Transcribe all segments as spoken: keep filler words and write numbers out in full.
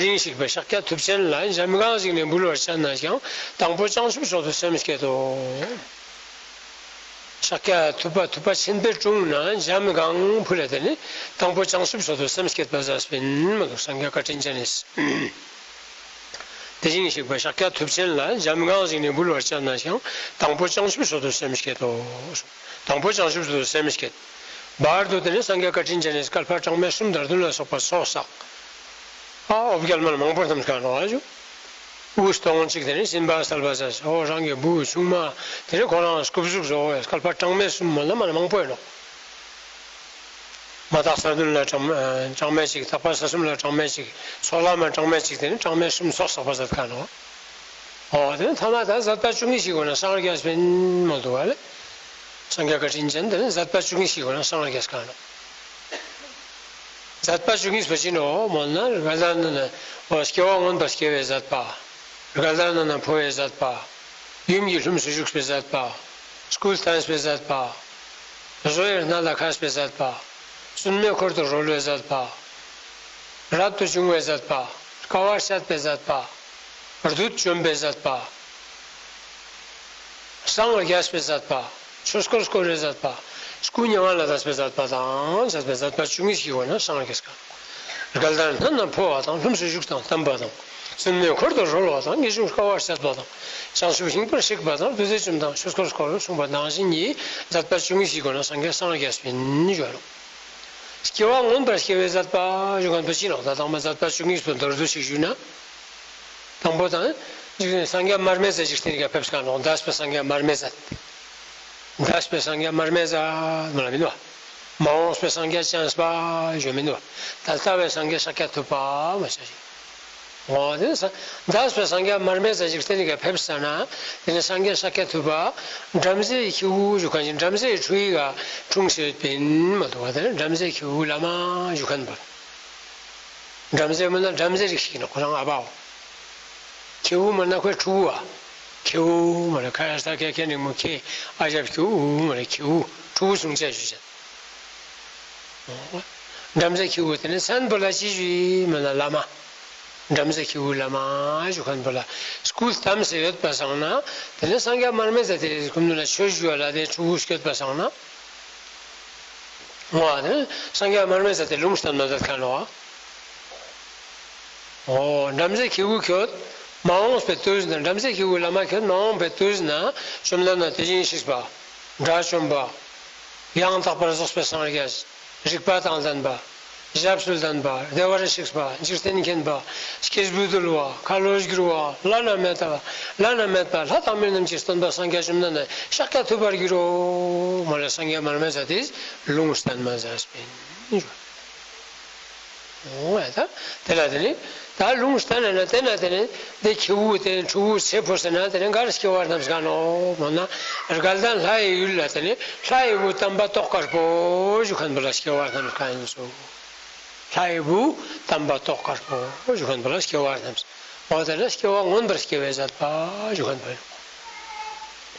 ཞིང་ཞིག་པའི་ཤཱཀྱ་ཐུབ་ཆེན་ལ། འཇམ་གང་ཞིག་ནི་འབུལ་བར་བྱ་ན་ཡང་། དང་པོ་བྱང་ཆུབ་མཆོག་ཏུ་སེམས་བསྐྱེད་དོ། ཤཱཀྱ་ཐུབ་པ་ཐུབ་པ་ཆེན་པོའི་དྲུང་ན་འཇམ་གང་ཕུལ་ལ་དེ་ནི་དང་པོ་བྱང་ཆུབ་མཆོག་ཏུ་སེམས་བསྐྱེད་པ་ཟེར་སྤིན་མ་འདུག་སངས་རྒྱས་བཀའ་དྲིན་ཅན་ནི། དེ་བཞིན་གཤེགས་པ་ཤཱཀྱ་ཐུབ་ཆེན་ལ། འཇམ་གང་ཞིག་ནི་འབུལ་བར་བྱ་ན་ཡང་། དང་པོ་བྱང་ཆུབ་མཆོག་ཏུ་སེམས་བསྐྱེད་དོ། དང་པོ་བྱང་ཆུབ་མཆོག་ཏུ་སེམས་བསྐྱེད། བར་དུ་དེ་ནི་སངས་རྒྱས་བཀའ་དྲིན་ཅན་ནི་བསྐལ་པ་གྲངས་མེད་གསུམ་དང་བདུན་ལ་སོགས་པ་ཚོགས་བསགས། ཨ་འོ་བརྒྱལ་མ་ལ་མང་པོ་རྣམས་ཀ་ནོག་ཨ་ཞུ། དབུ་སྟོང་གཅིག་དེ་ནི་སྦྱིན་པ་སལ་བ་ཟེར། འོ་རང་གི་བུ་ཆུང་མ་དེ་ནི་ཁོ་རང་སྐུ་གཟུགས་བཟོ་བའི་བསྐལ་པ་གྲངས་མེད་གསུམ་མ་ལ་མ་ན་མང་པོ་ཡིན་ནོག་མ་དག་ས་བདུན་ལ་གྲངས་གྲངས་མེད་ཅིག་དག་པ་ས་གསུམ་ལ་གྲངས་མེད་ཅིག་ཚོགས་ལམ་ལ་གྲངས་མེད་ཅིག་དེ་ནི་གྲངས་མེད་གསུམ་ཚོགས་བསགས་པ་ཟེར་ཁན་ནོག་འོ་དེ་ནི་ཐ་མ་ད་ཟད་པ་བཅུ་གཉིས་ཤིག་གོ་ན་སངས་རྒྱས་པིན་མ་འདུག་བ་ལེ། སངས་རྒྱས་བཀའ་དྲིན་ཅན་དེ་ནི་ཟད་པ་བཅུ་གཉིས་ཤིག་གོ་ན་སངས་རྒྱས་ཁན་ནོག་ཟད་པ་བཅུ་གཉིས་པོ་ཅི་ནོག་མོལ་ན། དགའ་ལྡན་ནང་ན་སྐྱེ་བ་མངོན་པར་སྐྱེ་བའི་ཟད་པ། དགའ་ལྡན་ནང་ན་འཕོ་བའི་ཟད་པ། ཡུམ་གྱི་ལྷུམས་སུ་ཞུགས་པའི་ཟད་པ། སྐུ་བལྟམས་པའི་ཟད་པ། བཟོ་ཡི་མནལ་ལ་མཁས་པའི་ཟད་པ། བཙུན་མོའི་འཁོར་དུ་རོལ་བའི་ཟད་པ། རབ་ཏུ་བྱུང་བའི་ཟད་པ། དཀའ་བ་སྤྱད་པའི་ཟད་པ། བདུད་བཅོམ་པའི་ཟད་པ། སངས་རྒྱས་པའི་ཟད་པ། ཆོས་འཁོར་བསྐོར་བའི་ཟད་པ། སྐུ་མྱ་ངན་ལས་འདས་པའི་ཟད་པ་དང་ཟད་པའི་ཟད་པ་བཅུ་གཉིས་ཤིག་གོ་ན་སངས་རྒྱས་ཁན། དགའ་ལྡན་ནང་ན་འཕོ་བ་དང་ལྷུམས་སུ་ཞུགས་དང་བལྟམས་པ་དང་། བཙུན་མོའི་འཁོར་དུ་རོལ་བ་དང་། ངེས་འབྱུང་དཀའ་བ་སྤྱད་པ་དང་། བྱང་ཆུབ་ཤིང་པར་གཤེགས་པ་དང་། བདུད་རྩི་བཅོམ་དང་ཆོས་འཁོར་བསྐོར་གསུངས་པ་ནང་བཞིན་གྱི་ཟད་པ་བཅུ་གཉིས་ཤིག་གོ་ན་སངས་རྒྱས་སངས་རྒྱས་པིན་ཞུ་བ་ནོག་སྐྱེ་བ་མངོན་པར་སྐྱེ་བའི་ཟད་པ་ཞུ་ཁན་པོ་ཅི་ནོག་ད་དང་པོ་ཟད་པ་བཅུ་གཉིས་པོ་མདོར་བསྡུས་ཤིག་ཞུས་ན། དང་པོ་དང་། སངས་རྒྱས་མར་མེ་མཛད་འཇིག་རྟེན་ག་ཕེབས་ཁན་ནོག་འདས་པའི་སངས་རྒྱས་མར་མེ་མཛད། འདས་པའི་སངས་རྒྱས་མར་མེ་མཛད་མ་ལ་མིན་ནོག་མ་འོངས་པའི་སངས་རྒྱས་བྱམས་པ་ཞུ་མིན་ནོག་ད་ལྟ་བའི་སངས་རྒྱས་ཤཱཀྱ་ཐུབ་པ་མ་ཟེར་ཞིག་འོ་དེ་ནི་འདས་པའི་སངས་རྒྱས་མར་མེ་མཛད་འཇིག་རྟེན་ག་ཕེབས་ས་ན། དེ་ནི་སངས་རྒྱས་ཤཱཀྱ་ཐུབ་པ་བྲམ་ཟེའི་ཁྱེའུ་ཞུ་ཁན་ཞིག་བྲམ་ཟེའི་ཕྲུ་གུའི་ག་འཁྲུངས་སེ་ཡོད་པིན་མ་འདུག་བ། དེ་ནི་བྲམ་ཟེའི་ཁྱེའུ་བླ་མ་ཞུ་ཁན་པོ། བྲམ་ཟེ་མ་ན་བྲམ་ཟེ་རིགས་ཤིག་ནོག་ཁོ་རང་ཨ་བའོ། ཁྱེའུ་མ་ན་ཁོའི་ཕྲུ་གུ་བ། ཁྱེའུ་མ་ན་ཁ་ས་ཁ་ཁེ་ནི་མུ་ཁེ་ཨ་ཞབས་ཁྱེའུ་མ་ན་ཁྱེའུ་ཕྲུ་གུ་སུང་ཆ་ཞུ་ཅན། བྲམ་ཟེ་ཁྱེའུ་དེ་ནི་མཚན་པོ་ལ་ཅི་ཞུ་ཡི་མ་ན་བླ་མ། བྲམ་ཟེ་ཁྱེའུ་བླ་མ་ཞུ་ཁན་པོ་ལ་སྐུ་བལྟམས་སེ་ཡོད་པ་སང་ན། དེ་ནི་སངས་རྒྱས་མར་མེ་མཛད་དེ་ཁོ་ན་ལ་ཆོས་ཞུ་བ་ལ་དེ་ཕྲུ་གུ་སྐྱོད་པ་སང་ན། འོ་དེ་སངས་རྒྱས་མར་མེ་མཛད་དེ་ལུང་བསྟན་མ་མཛད་ཁན་ནོག་འོ་བྲམ་ཟེ་ཁྱེའུ་ཁྱོད་མ་འོངས་པའི་དུས་ན། བྲམ་ཟེ་ཁྱེའུ་བླ་མ་ཁྱོད་མ་འོངས་པའི་དུས་ན་བཅོམ་ལྡན་འདས་དེ་བཞིན་གཤེགས་པ། དགྲ་བཅོམ་པ། ཡང་དག་པར་རྫོགས་པའི་སངས་རྒྱས། རིག་པ་དང་ལྡན་པ། ཞབས་སུ་ལྡན་པ། བདེ་བར་གཤེགས་པ། འཇིག་རྟེན་མཁྱེན་པ། སྐྱེས་བུ་འདུལ་བ། ཁ་ལོ་སྒྱུར་བ། བླ་ན་མེད་པ། བླ་ན་མེད་པ། ལྷ་དང་མི་རྣམས་ཀྱི་སྟོན་པ་སངས་རྒྱས་བཅོམ་ལྡན་འདས་ཤཱཀྱ་ཐུབ་པར་འགྱུར་རོ། མ་ལ་སངས་རྒྱས་མར་མེ་མཛད་དེ་ལུང་བསྟན་མ་མཛད་པིན། འོ་ད་དེ་ལ་དེ་ནི་ད་ལུང་བསྟན་ན་དེ་ན་དེ་ནི་དེ་ཁྱེའུ་དེ་ཕྲུ་གུ་ཚེ་འཕོས་ཟེར་ན་དེ་ནི་གར་སྐྱེ་བ་རྣམས་ག་ནོག་མ་ན་དགའ་ལྡན་ལྷ་ཡི་ཡུལ་ལ་དེ་ནི་ལྷ་ཡི་བུ་དམ་པ་ཏོག་དཀར་པོ་ཞུ་ཁན་པོ་ལ་སྐྱེ་བ་རྣམས་ག་ཡིན་སོ། ལྷ་ཡི་བུ་དམ་པ་ཏོག་དཀར་པོ་ཞུ་ཁན་པོ་ལ་སྐྱེ་བ་རྣམས། འོ་དེ་ལ་སྐྱེ་བ་མངོན་པར་སྐྱེ་བའི་ཟད་པ་ཞུ་ཁན་པོ་ཡིན།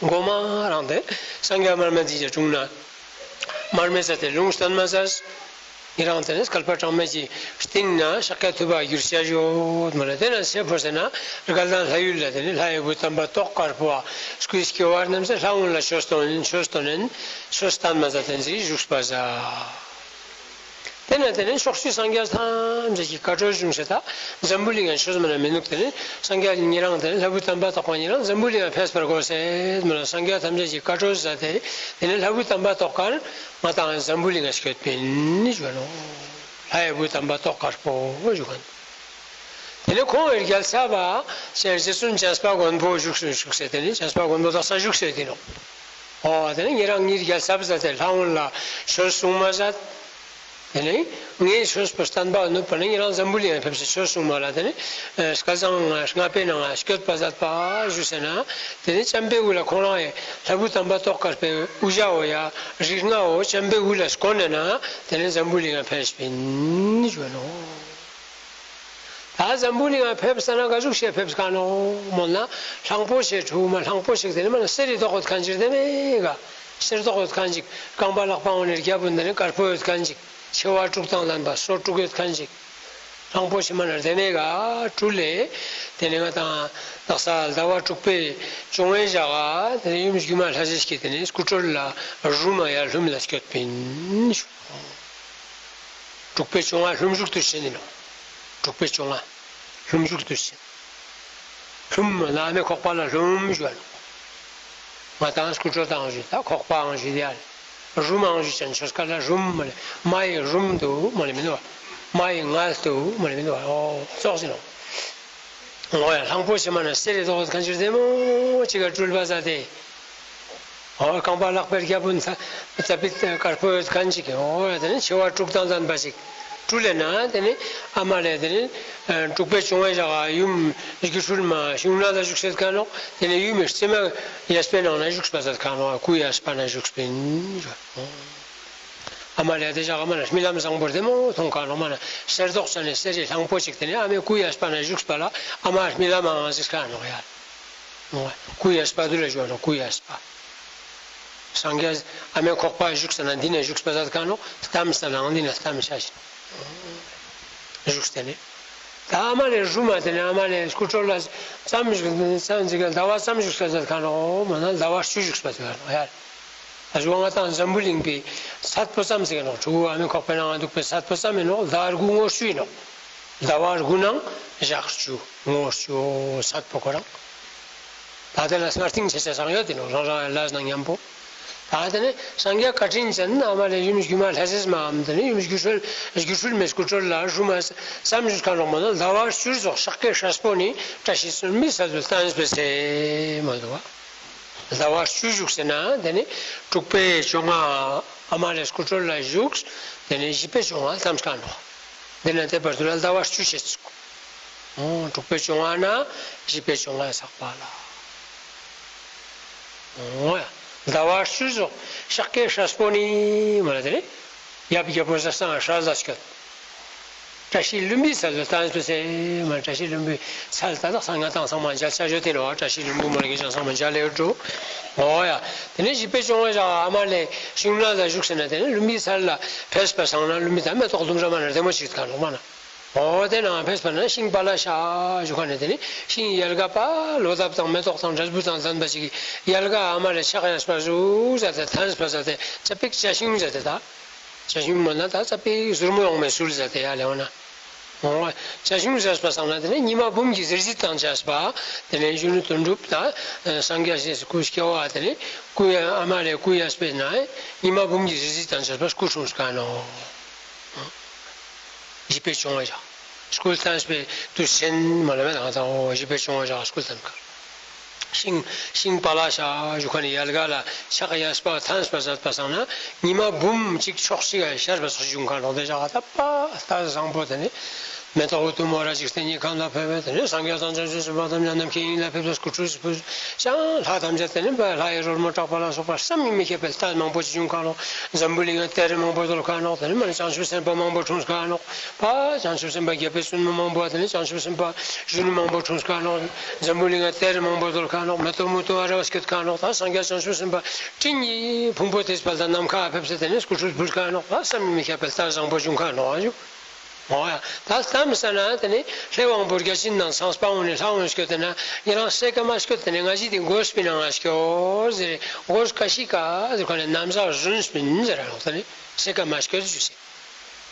གོ་མ་རང་དེ་སངས་རྒྱས་མར་མེ་མཛད་དེ་དྲུང་ན་མར་མེ་མཛད་དེ་ལུང་བསྟན་མ་ཟད། ཉེ་རང་དེ་ནི་བསྐལ་པ་གྲངས་མེད་ཀྱི་སྟིང་ན་ཤཱཀྱ་ཐུབ་པ་གྱུར་ཅ་ཡོད་མ་ལ། དེ་ན་ཚེ་འཕོས་ཟེར་ན་དགའ་ལྡན་ལྷ་ཡུལ་ལ་དེ་ནི་ལྷ་ཡི་བུ་དམ་པ་ཏོག་དཀར་པོ་བ་སྐུའི་སྐྱེ་བ་རྣམས་ལྷ་ཀུན་ལ་ཆོས་སྟོན་ཆོས་སྟོན་ཆོས་བསྟན་མ་ཟད་དེ་ནི་བཞུགས་པ་ཟ། དེ་ན་དེ་ནི་ཕྱོགས་བཅུའི་སངས་རྒྱས་ཐམས་ཅད་ཀྱི་བཀའ་བགྲོས་བྱུང་ཟེར་ད་འཛམ་བུ་གླིང་ང་ཆོས་མ་ན་མི་ནུག་དེ་ནི་སངས་རྒྱས་ཉེ་རང་དེ་ནི་ལྷ་བུ་དམ་པ་ཏོག་དཀར་ཉེ་རང་འཛམ་བུ་གླིང་ང་ཕེབས་པར་དགོས་ཟེར་མ་ལ་སངས་རྒྱས་ཐམས་ཅད་ཀྱི་བཀའ་བགྲོས་ཟ་དེ་དེ་ནི་ལྷ་བུ་དམ་པ་ཏོག་དཀར་ང་དང་འཛམ་བུ་གླིང་ང་སྐྱོད་པིན་ཞུ་ནོག་ལྷ་ཡི་བུ་དམ་པ་ཏོག་དཀར་པོ་ཞུ་ཁན། དེ་ནི་ཁོང་གི་རྒྱལ་ཚབ་པ་ཅེས་རྗེ་བཙུན་བྱམས་པ་མགོན་པོ་བཞུགས་སུ་བཞུགས་ཟེར་དེ་ནི་བྱམས་པ་མགོན་པོ་དག་ས་བཞུགས་སེ་དེ་ནོག་འོ་དེ་ནི་ཉེ་རང་ངའི་རྒྱལ་ཚབ་ཟ་དེ་ལྷ་ཀུན་ལ་ཆོས་གསུང་མ་ཟད། དེ་ནི་ངའི་ཆོས་པོ་བསྟན་པ་ནུབ་པ་ནི་ཉེ་རང་འཛམ་བུ་གླིང་ང་ཕེབས་སེ་ཆོས་གསུང་མ་ལ་དེ་ནི་སྐལ་བཟང་ལྔ་པའི་ནང་ང་སྐྱོད་པ་ཟད་པ་ཞུ་ཟེར་ན། དེ་ནི་བྱམས་པའི་དབུ་ལ་ཁོང་རང་ཡི་ལྷ་བུ་དམ་པ་ཏོག་དཀར་པོའི་དབུ་ཞྭའོ་ཡ་རིགས་ལྔའོ་བྱམས་པའི་དབུ་ལ་བསྐོར་ནས་ན་དེ་ནི་འཛམ་བུ་གླིང་ང་ཕེབས་པིན་ཞུ་ནོག་ད་འཛམ་བུ་གླིང་ང་ཕེབས་ས་ན་ག་ཟུག་ཤེས་ཕེབས་ཀ་ནོག་མོལ་ན་གླང་པོ་ཆེ་ཕྲུ་གུ་མ་གླང་པོ་ཆེ་དེ་ནི་མ་ན་གསེར་རི་ཏོག་ཡོད་ཁན་ཅིག་དེ་མེད་ག་གསེར་ཏོག་ཡོད་ཁན་ཅིག་རྐང་པ་ལག་པ་འོ་ནི་རྒྱབ་བུ་འདི་ནི་དཀར་པོ་ཡོད་ཁན་ཅིག་མཆེ་བ་དྲུག་དང་ལྡན་པ་སོ་དྲུག་ཡོད་ཁན་ཅིག་གླང་པོ་ཆེ་མ་ན་དེ་ནེ་ག་སྤྲུལ་ལེ། དེ་ནེ་ང་དང་དག་ས་ཟླ་བ་དྲུག་པའི་བཅོ་ལྔའི་ཞག་ག་དེ་ནེ་ཡུམ་སྒྱུ་མ་ལྷ་སྲས་ཀྱི་དེ་ནེ་སྐུ་སྲོག་ལ་རུམ་མ་ཡ་ལྷུམ་ལ་སྐྱོད་པིན། དྲུག་པའི་བཅོ་ལྔ་ལྷུམ་ཞུགས་དུས་ཆེན་ཡིན་ནོག། དྲུག་པའི་བཅོ་ལྔ་ལྷུམ་ཞུགས་དུས་ཆེན། ལྷུམ་ལ་ཨ་མའི་ཁོག་པ་ལ་ལྷུམ་ཞུགས་ཨ་ནོག། ང་དང་སྐུ་སྲོག་དང་ཞུ་ད་ཁོག་པའང་ཞུ་ཡ་ལེ། རུམ་མང་ཞུ་ཅན་ཆོས་སྐལ་ལ་རུམ་མ་ལེ། མ་ཡི་རུམ་དུ་མ་ལེ་མིན་ནོག། མ་ཡི་མངལ་དུ་མ་ལེ་མིན་ནོག། ཨོ་ཙོགས་ཡིན་ནོག། འོ་ཡ་གླང་པོ་ཆེ་མ་ན་གསེར་རི་ཏོག་ཁན་ཅིག་རྡེ་མོ་ཅིག་ག་སྤྲུལ་པ་ཟ་སྟེ། འོ་རྐང་པ་ལག་པའི་རྒྱབ་བུ་ན་ཙ་པིག་དཀར་པོ་ཡོད་ཁན་ཅིག། འོ་ཡ་དེ་ནེ་མཆེ་བ་དྲུག་དང་ལྡན་པ་ཅིག་སྤྲུལ་ལེ་ན་དེ་ནེ་ཨ་མ་ལེ་དེ་ནེ་དྲུག་པའི་བཅོ་ལྔའི་ཞག་ག་ཡུམ་སྒྱུ་འཕྲུལ་མ་ཤིང་ནགས་ལ་བཞུགས་སེད་ཁན་ནོག། དེ་ནེ་ཡུམ་མི་རྩེ་མོ་གཡས་པའི་ནང་ན་བཞུགས་པ་ཟ་ཁན་ནོག། སྐུ་གཡས་པ་ན་བཞུགས་པིན། ཨ་མ་ལེ་དེ་ཞག་ག་མ་ན་རྨི་ལམ་བཟང་པོ་རྡེ་མོ་ཐོང་ཁན་ནོག། མ་ན་གསེར་ཏོག་ཅན་ནི་གསེར་རི་གླང་པོ་ཅིག་དེ་ནེ་ཨ་མའི་སྐུ་གཡས་པ་ན་བཞུགས་པ་ལ་ཨ་མ་རྨི་ལམ་ཨང་གཟིགས་ཁན་ནོག་ཡ། སྐུ་གཡས་པ་དུ་ལ་ཞུ་ནོག། སྐུ་གཡས་པ། སངས་རྒྱས་ཨ་མའི་ཁོག་པ་བཞུགས་ས་ན་འདི་ན་བཞུགས་པ་ཟ་ཁན་ནོག། ལྟམས་ས་ནའང་འདི་ན་ལྟམས་ཤ་ཞིག་བཞུགས་ཏེ་ནེ། ད་ཨ་མ་ལེ་རུམ་མ་དེ་ནེ་ཨ་མ་ལེ་སྐུ་སྲོག་ལ་ཙམ་ཞིག་ཙམ་ཞིག་ཟླ་བ་ཙམ་བཞུགས་པ་ཟ་ཁན་ནོག། མ་ན་ཟླ་བ་བཅུ་བཞུགས་པ་ཟ་ཁན་ནོག་ཡ། ད་ཞུ་བ་ང་དང་འཛམ་བུ་གླིང་པའི་ཚད་པོ་ཙམ་ཟེར་ནོག། ཕྲུ་གུ་ཨ་མའི་ཁོག་པའི་ནང་ང་འདུག་པའི་ཚད་པོ་ཙམ་ཡིན་ནོག། ཟླ་དགུ་ངོ་བཅུ་ཡིན་ནོག། ཟླ་བ་དགུ་ནང་ཞག་བཅུ་ངོ་བཅུ་ཚད་པོ་ཁོ་རང་། ད་དེ་ལ་སྔར་རྟིང་ཆེ་ཆ་སང་ཡོད་དེ་ནོག། རང་རང་ལ་ན་མཉམ་པོ། ད་དེ་ནེ་སངས་རྒྱས་བཀའ་དྲིན་ཅན་ཨ་མ་ལེ་ཡུམ་སྒྱུ་མ་ལྷ་སྲས་མའམ་དེ་ནེ་ཡུམ་སྒྱུ་འཕྲུལ་སྒྱུ་འཕྲུལ་མའི་སྐུ་སྲོག་ལ་རུམ་མ་ཙམ་བཞུགས་ཁན་ནོག། མ་ན་ཟླ་བ་བཅུ་རྫོགས་ཤཱཀྱའི་སྲས་པོ་ནི་བཀྲ་ཤིས་ལྷུན་པོའི་ཚལ་དུ་བལྟམས་པའི་ཚེ་མ་འདུག་བ། ཟླ་བ་བཅུ་བཞུགས་ཟེར་ན་དེ་ནེ་དྲུག་པའི་བཅོ་ལྔ་ཨ་མ་ལེ་སྐུ་སྲོག་ལ་བཞུགས། དེ་ནེ་བཞི་པའི་བཅོ་ལྔ་ལྟམས་ཁན་ནོག། དེ་ནེ་དེ་བར་དུ་ལ་ཟླ་བ་བཅུ་ཆད་ཚུགས། འོ་དྲུག་པའི་བཅོ་ལྔ་ན་བཞི་པའི་བཅོ་ལྔ་ཚག་པ་ལ། འོ་ཡ་ཟླ་བ་བཅུ་རྫོགས་ཤཱཀྱའི་སྲས་པོ་ནི་མ་ལ་དེ་ནེ་ཡབ་རྒྱལ་པོ་ཟས་གཙང་སྲས་ལ་སྐྱོད། བཀྲ་ཤིས་ལྷུན་པོའི་ཚལ་དུ་བལྟམས་པའི་ཚེ་མ་བཀྲ་ཤིས་ལྷུན་པོའི་ཚལ་ད་དག་ས་ང་དང་ཚང་མ་མཇལ་ཆ་ཡོད་དེ་ནོག། བཀྲ་ཤིས་ལྷུན་པོ་མ་ལ་གི་ཅང་ཚང་མ་མཇལ་ཡོད་འགྲོ། འོ་ཡ། དེ་ནེ་བཞི་པའི་བཅོ་ལྔ་ཞག་ཨ་མ་ལེ་ཤིང་ནགས་ལ་བཞུགས་ཟེར་ན་དེ་ནེ་ལྷུན་པོའི་ཚལ་ལ་ཕེབས་པ་སང་ན་ལྷུན་པོའི་ད་མེ་ཏོག་ལྡུམ་ར་མ་ན་རྡེ་མོ་ཅིག་ཁན་ནོག་མ་ན། འོ་དེ་ནང་ཕེབས་པ་ན་ཤིང་པ་ལ་ཤ་ཞུ་ཁན་ནི་དེ་ནེ་ཤིང་ཡལ་ག་པ་ལོ་འདབ་དང་མེ་ཏོག་དང་འབྲས་བུ་དང་ལྡན་པ་ཅིག་གི་ཡལ་ག་ཨ་མ་ལེ་ཕྱག་གཡས་པ་བཞུགས་ཟ་སྟེ་ཐམས་པ་ཟ་སྟེ་ཙ་པིག་བྱ་ཤིང་ཟ་སྟེ་ད། བྱ་ཤིང་མ་ན་ད་ཙ་པིག་ཟུར་མོ་ཡོང་མེ་ཟུར་ཟ་སྟེ་ཡ་ལེ་འོ་ན། འོ་བྱ་ཤིང་ཟ་སྤ་སང་ན་དེ་ནེ་ཉི་མ་འབུམ་གྱི་གཟི་བརྗིད་དང་བཅས་པ། དེ་ནེ་གཞོན་ནུ་དོན་གྲུབ་ད་སངས་རྒྱས་སི་སྐུ་སྐྱེ་བ་དེ་ནེ་སྐུ་ཡ་ཨ་མ་ལེ་སྐུ་གཡས་པའི་ནང་ཉི་མ་འབུམ་གྱི་གཟི་བརྗིད་དང་བཅས་པ་སྐུ་འཁྲུངས་ཁན་ནོག། བཞི་པའི་བཅོ་ལྔ་ཞག་སྐུ་བལྟམས་པའི་དུས་ཆེན་མ་ལ་མེད་ན་ང་དང་འོ་བཞི་པའི་བཅོ་ལྔ་ཞག་སྐུ་བལྟམས་ཁན། ཤིང་ཤིང་པ་ལ་ཤ་ཞུ་ཁན་ནི་ཡལ་ག་ལ་ཕྱག་གཡས་པ་ཐམས་པ་ཟ་སྤ་སང་ན་ཉི་མ་འབུམ་གཅིག་ཕྱོགས་གཅིག་ག་ཤར་བ་སོགས་བྱུང་ཁན་ནོག། དེ་ཞག་ད་པ་ལྟ་བཟང་པོ་དེ་ནེ་མེ་ཏོག་འོད་དུ་མོ་ར་འཇིག་རྟེན་གཉིས་ཁམས་ལ་ཕེབས་པས། དེ་ནེ་སངས་རྒྱས་དང་བྱང་ཆུབ་སེམས་དཔའ་དང་མཉམ་ནམ་མཁའི་དབྱིངས་ལ་ཕེབས་པས། སྐུ་ཁྲུས་ཕུལ་ཅང་ལྷ་ཐམས་ཅད་དེ་ནེ་པ་ལྷ་ཡི་རོལ་མོ་གྲགས་པ་ལ་སོགས་པ་བསམ་གྱིས་མི་ཁྱབ་པའི་ལྟས་མང་པོ་ཅིག་བྱུང་ཁན་ནོག། འཛམ་བུ་གླིང་ང་གཏེར་མང་པོ་རྡོལ་ཁན་ནོག། དེ་ནེ་མ་ནེ་བྱང་ཆུབ་སེམས་དཔའ་མང་པོ་འཁྲུངས་ཁན་ནོག། པ་བྱང་ཆུབ་སེམས་དཔའ་རྒྱལ་པོའི་བཙུན་མོ་མང་པོ་དེ་ནེ་བྱང་ཆུབ་སེམས་དཔའ་གཞོན་ནུ་མང་པོ་འཁྲུངས་ཁན་ནོག། འཛམ་བུ་གླིང་ང་གཏེར་མང་པོ་རྡོལ་ཁན་ནོག། མེ་ཏོག་མུ་ཏོག་ཨ་ར་བ་སྐྱོད་ཁན་ནོག། ད་སངས་རྒྱས་བྱང་ཆུབ་སེམས་དཔའ་སྤྲིན་གྱི་ཕུང་པོ་དེ་ཕལ་ད་ནམ་མཁའ་ཕེབས་སེ་དེ་ནེ་སྐུ་ཁྲུས་ཕུལ་ཁན་ནོག། ད་བསམ་གྱིས་མི་ཁྱབ་པའི་ལྟས་བཟང་པོ་བྱུང་ཁན་ནོག། ཨ་ཞུ། འོ་ཡ། ད་ལྟ་མི་ས་ན་དེ་ནེ་ལྷའི་དབང་པོ་བརྒྱ་བྱིན་དང་ཚངས་པ་འོ་ནི་ལྷ་འོ་སྐྱོད་དེ་ན་ཉེ་རང་སེ་ཀ་མ་སྐྱོད་དེ་ནེ་ང་ཞི་དེ་གོས་པི་ནང་ང་སྐྱོད་ཟེར་གོས་ཀ་ཤི་ཀ་ཟེར་ཁན་ནི་ན་བཟའ་རྫུན་སྤིན་ཟེར་ར་ནོག། དེ་ནེ་སེ་ཀ་མ་སྐྱོད་ཞུ་སེ།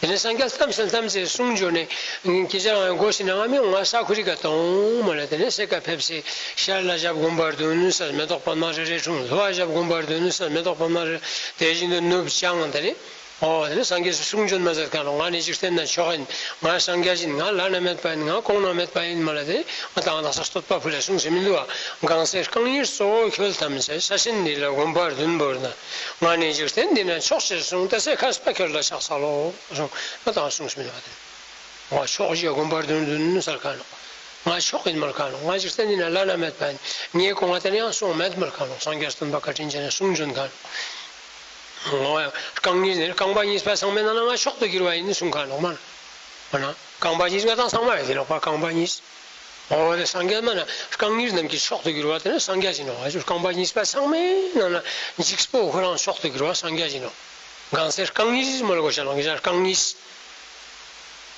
དེ་ནེ་སངས་རྒྱས་ལྟམས་སེ་ལྟམས་སེ་གསུང་བྱོན་ནེ་ཁྱེད་ཅག་རང་གོས་ཤི་ནང་ང་མི་ང་ས་ཁུ་རི་ཀ་ཏོང་མ་ལ་དེ་ནེ་སེ་ཀ་ཕེབས་སེ་ཤར་ལ་ཞབས་དགོན་པ་བདུན་ས་མེ་ཏོག་པདྨ་རེ་རེ་འཁྲུངས། ལྷོ་བ་ཞབས་དགོན་པ་བདུན་ས་མེ་ཏོག་པདྨ་རེ་དེ་བཞིན་དུ་ནུབ་བྱང་དེ་ནེ། འོ་དེ་ནེ་སངས་རྒྱས་སུ་གསུང་བྱོན་མ་ཟེར་ཁན་ནོག། ང་ནི་འཇིག་རྟེན་ན་མཆོག་ཡིན། ང་སངས་རྒྱས་ཡིན། ང་བླ་ན་མེད་པ་ཡིན། ང་གོང་ན་མེད་པ་ཡིན་མ་ལ་དེ་ང་དང་དག་ས་བསྟོད་པ་ཕུལ་ལ་གསུངས་སེ་མི་འདུག་བ། གང་ཚེ་རྐང་གཉིས་གཙོ་བོ་ཁྱོད་ཐམས་ཅད། ས་ཆེན་འདི་ལ་དགོན་པ་བདུན་བོར་ན། ང་ནི་འཇིག་རྟེན་འདི་ན་མཆོག་ཅེས་གསུངས། ཏེ་ཚེ་མཁས་པ་ཁྱོད་ལ་ཕྱག་འཚལ་ལོ། གསུངས་ང་དང་གསུངས་སེ་མི་འདུག་བ། དེ་ང་མཆོག་ཅེས་དགོན་པ་བདུན་བདུན་ཟེར་ཁན་ནོག། ང་མཆོག་ཡིན་མོལ་ཁན་ནོག། ང་འཇིག་རྟེན་འདི་ན་བླ་ན་མེད་པ་ཡིན། ངའི་གོང་ང་དེ་ནེ་ཡང་སུ་མེད་མོལ་ཁན་ནོག། སངས་རྒྱས་སྟོན་པ་བཀའ་དྲིན་ཅན་ནི་གསུང་བྱོན་ཁན་ནོག། འོ་ཡ། རྐང་གཉིས་ནི་རྐང་པ་གཉིས་པ་ཚང་མའི་ནང་ན་ང་མཆོག་ཏུ་གྱུར་བ་ཡིན་གསུང་ཁན་ནོག་མ་ན། འོ་ན་རྐང་པ་གཉིས་ང་དང་ཚང་མ་ཡོད་དེ་ནོག་པ་རྐང་པ་གཉིས། འོ་དེ་སངས་རྒྱས་མ་ན་རྐང་གཉིས་རྣམས་ཀྱི་མཆོག་ཏུ་གྱུར་བ་དེ་ནི་སངས་རྒྱས་ཡིན་ནོག། ཨ་ཞུ་རྐང་པ་གཉིས་པ་ཚང་མའི་ནང་ན་འཇིགས་པོ་ཁོ་རང་མཆོག་ཏུ་གྱུར་བ་སངས་རྒྱས་ཡིན་ནོག། གང་ཚེ་རྐང་གཉིས་མོལ་གོ་ཤ་ནོག་གི་རྐང་གཉིས།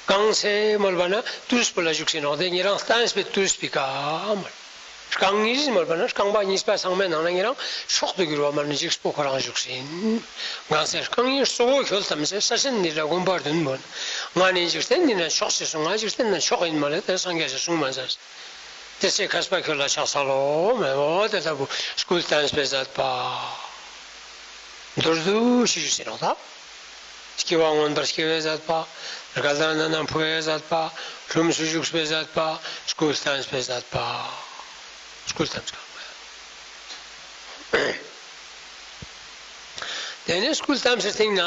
རྐང་ཚེ་མོལ་བ་ན་དུས་པོ་ལ་བཞུགས་ཤིང་ནོག་དེ་ཉེ་རང་བསྟན་པའི་དུས་པའི་ཀ་མོལ། རྐང་གཉིས་མོལ་བ་ན་རྐང་པ་གཉིས་པ་ཚང་མའི་ནང་ན་ཉེ་རང་མཆོག་ཏུ་གྱུར་བ་མ་ནི་འཇིགས་པོ་ཁོ་རང་བཞུགས་ཤིང་། རྐང་ཚེ་རྐང་གཉིས་གཙོ་བོ་ཁྱོད་ཐམས་ཅད་ས་ཆེན་འདི་ལ་དགོན་པར་འདུན་མོལ། ང་ནི་འཇིག་རྟེན་འདི་ན་མཆོག་ཅེས་སོ། ང་འཇིག་རྟེན་ན་མཆོག་ཡིན་མོལ་ལེ་དེ་སངས་རྒྱས་ཀྱིས་གསུངས་མ་ཟེར། དེ་ཚེ་མཁས་པ་ཁྱོད་ལ་ཕྱག་འཚལ་ལོ་མོལ། འོ་དེ་ལྟ་བུ་སྐུ་བལྟམས་པའི་མཛད་པ་མདོར་བསྡུས་ཤིག་ཞུས་ཟེར་ནོག་ད། སྐྱེ་བ་མངོན་པར་སྐྱེ་བའི་མཛད་པ། དགའ་ལྡན་ནང་ན་འཕོ་བའི་མཛད་པ། ལྷུམས་སུ་ཞུགས་པའི་མཛད་པ། སྐུ་བལྟམས་པའི་མཛད་པ། སྐུ་བལྟམས་ཀ་མོལ། དེ་ནས་སྐུ་བལྟམས་སའི་སྟེང་ན་ཨ་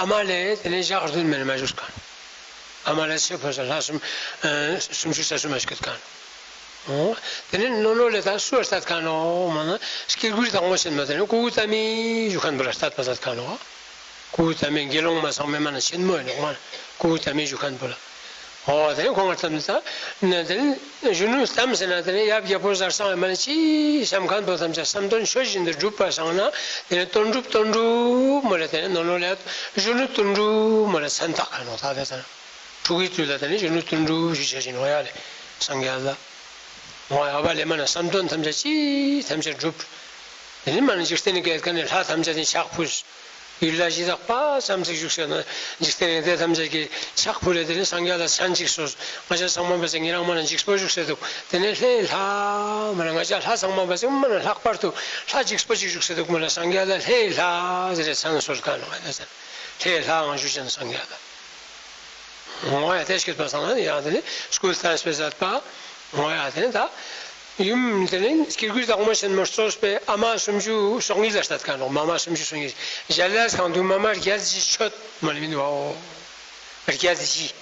མ་ལེ་དེ་ནས་ཞག་བདུན་མ་ནེ་མ་བཞུགས་ཁན། ཨ་མ་ལེ་ཚེ་འཕོས་ས་ལྷ་སུམ་ཨ་སུམ་ཅུ་རྩ་གསུམ་མ་སྐྱོད་ཁན། འོ། དེ་ནས་ནོ་ནོ་ལེ་ད་སུ་ལ་ལྟ་ཁན་ནོག་མ་ན་སྐྱེ་དགུའི་བདག་མོ་ཆེན་མོ་དེ་ནས་ཀུ་ཀུ་ཏ་མི་ཞུ་ཁན་བོ་ལ་ལྟ་བ་ལྟ་ཁན་ནོག་ཀུ་ཀུ་ཏ་མི་དགེ་སློང་མ་ཚང་མའི་མ་ན་ཆེན་མོ་ཡིན་ནོག་མ་ན་ཀུ་ཀུ་ཏ་མི་ཞུ་ཁན་བོ་ལ། འོ་དེ་ནས་ཁོང་ལ་ལྟ་མི་ལྟ་ན་དེ་ནས་གཞོན་ནུ་ལྟམས་ཟེར་ན་དེ་ནས་ཡབ་རྒྱལ་པོ་ཟེར་སང་མ་ནི་ཅི་བསམ་ཁན་བོ་ཐམས་ཅད་བསམ་དོན་ཆོས་བཞིན་དུ་འགྲུབ་པ་སང་ན་དེ་ནས་དོན་གྲུབ་དོན་གྲུབ་མོལ་ལེ་དེ་ནས་ནོ་ནོ་ལེ་གཞོན་ནུ་དོན་གྲུབ་མོལ་ལེ་མཚན་བཏགས་ཁན་ནོག་ད་དེ་ཚེ་ན། ཕྲུ་གུའི་དུས་ལ་དེ་ནས་གཞོན་ནུ་དོན་གྲུབ་ཞུ་བྱ་ཞིག་ནོག་ཡ་ལེ་སངས་རྒྱས་ལ། འོ་ཡ་བ་ལེ་མ་ན་བསམ་དོན་ཐམས་ཅད་ཅི་ཐམས་ཅད་འགྲུབ། དེ་ནས་མ་ན་འཇིག་རྟེན་ནི་སྐད་ཀ་ནས་ལྷ་ཐམས་ཅད་ནི་ཕྱག་ཕུལ། ཡུལ་ལྷ་གཞི་བདག་པ་ཙམ་ཞིག་བཞུགས་ཟེར་ན་འཇིག་རྟེན་ནི་དེ་ཐམས་ཅད་ཀྱི་ཕྱག་ཕུལ་ལེ་དེ་ནས་སངས་རྒྱས་ལ་མཚན་ཅིག་གསོལ། ང་ཅག་ཚང་མ་བ་ཅིག་ཉེ་རང་མ་ན་འཇིགས་པོ་བཞུགས་སེ་འདུག་དེ་ནས་ལྷའི་ལྷ་མ་ན་ང་ཅག་ལྷ་ཚང་མ་བ་ཅིག་མ་ན་ལྷག་པར་དུ་ལྷ་འཇིགས་པོ་ཅིག་བཞུགས་སེ་འདུག་མ་ན་སངས་རྒྱས་ལ་ལྷའི་ལྷ་ཟེར་ཏེ་མཚན་གསོལ་ཁན་ནོག་ཡ་ཟེར། ལྷའི་ལྷའང་ཞུ་ཅན་སངས་རྒྱས་ལ། འོ་ཡ་དེ་སྐྱོད་པ་སང་ན་ཡང་དེ་ནས་སྐུ་བལྟམས་པའི་མཛད་པ། འོ་ཡ་དེ་ནས་ད་ཡུམ་དེ་ནས་སྐྱེ་དགུའི་བདག་མོ་ཆེན་མོ་གཙོས་པའི་ཨ་མ་སུམ་ཅུ་སོ་གཉིས་ལ་ལྟ་ཁན་ནོག་མ་མ་སུམ་ཅུ་སོ་གཉིས། གཞལ་ཡས་ཁང་དུ་མ་མ་བརྒྱད་ཅིག་མཆོད་མ་ལེ་མིན་བའོ། བརྒྱད་ཅིག་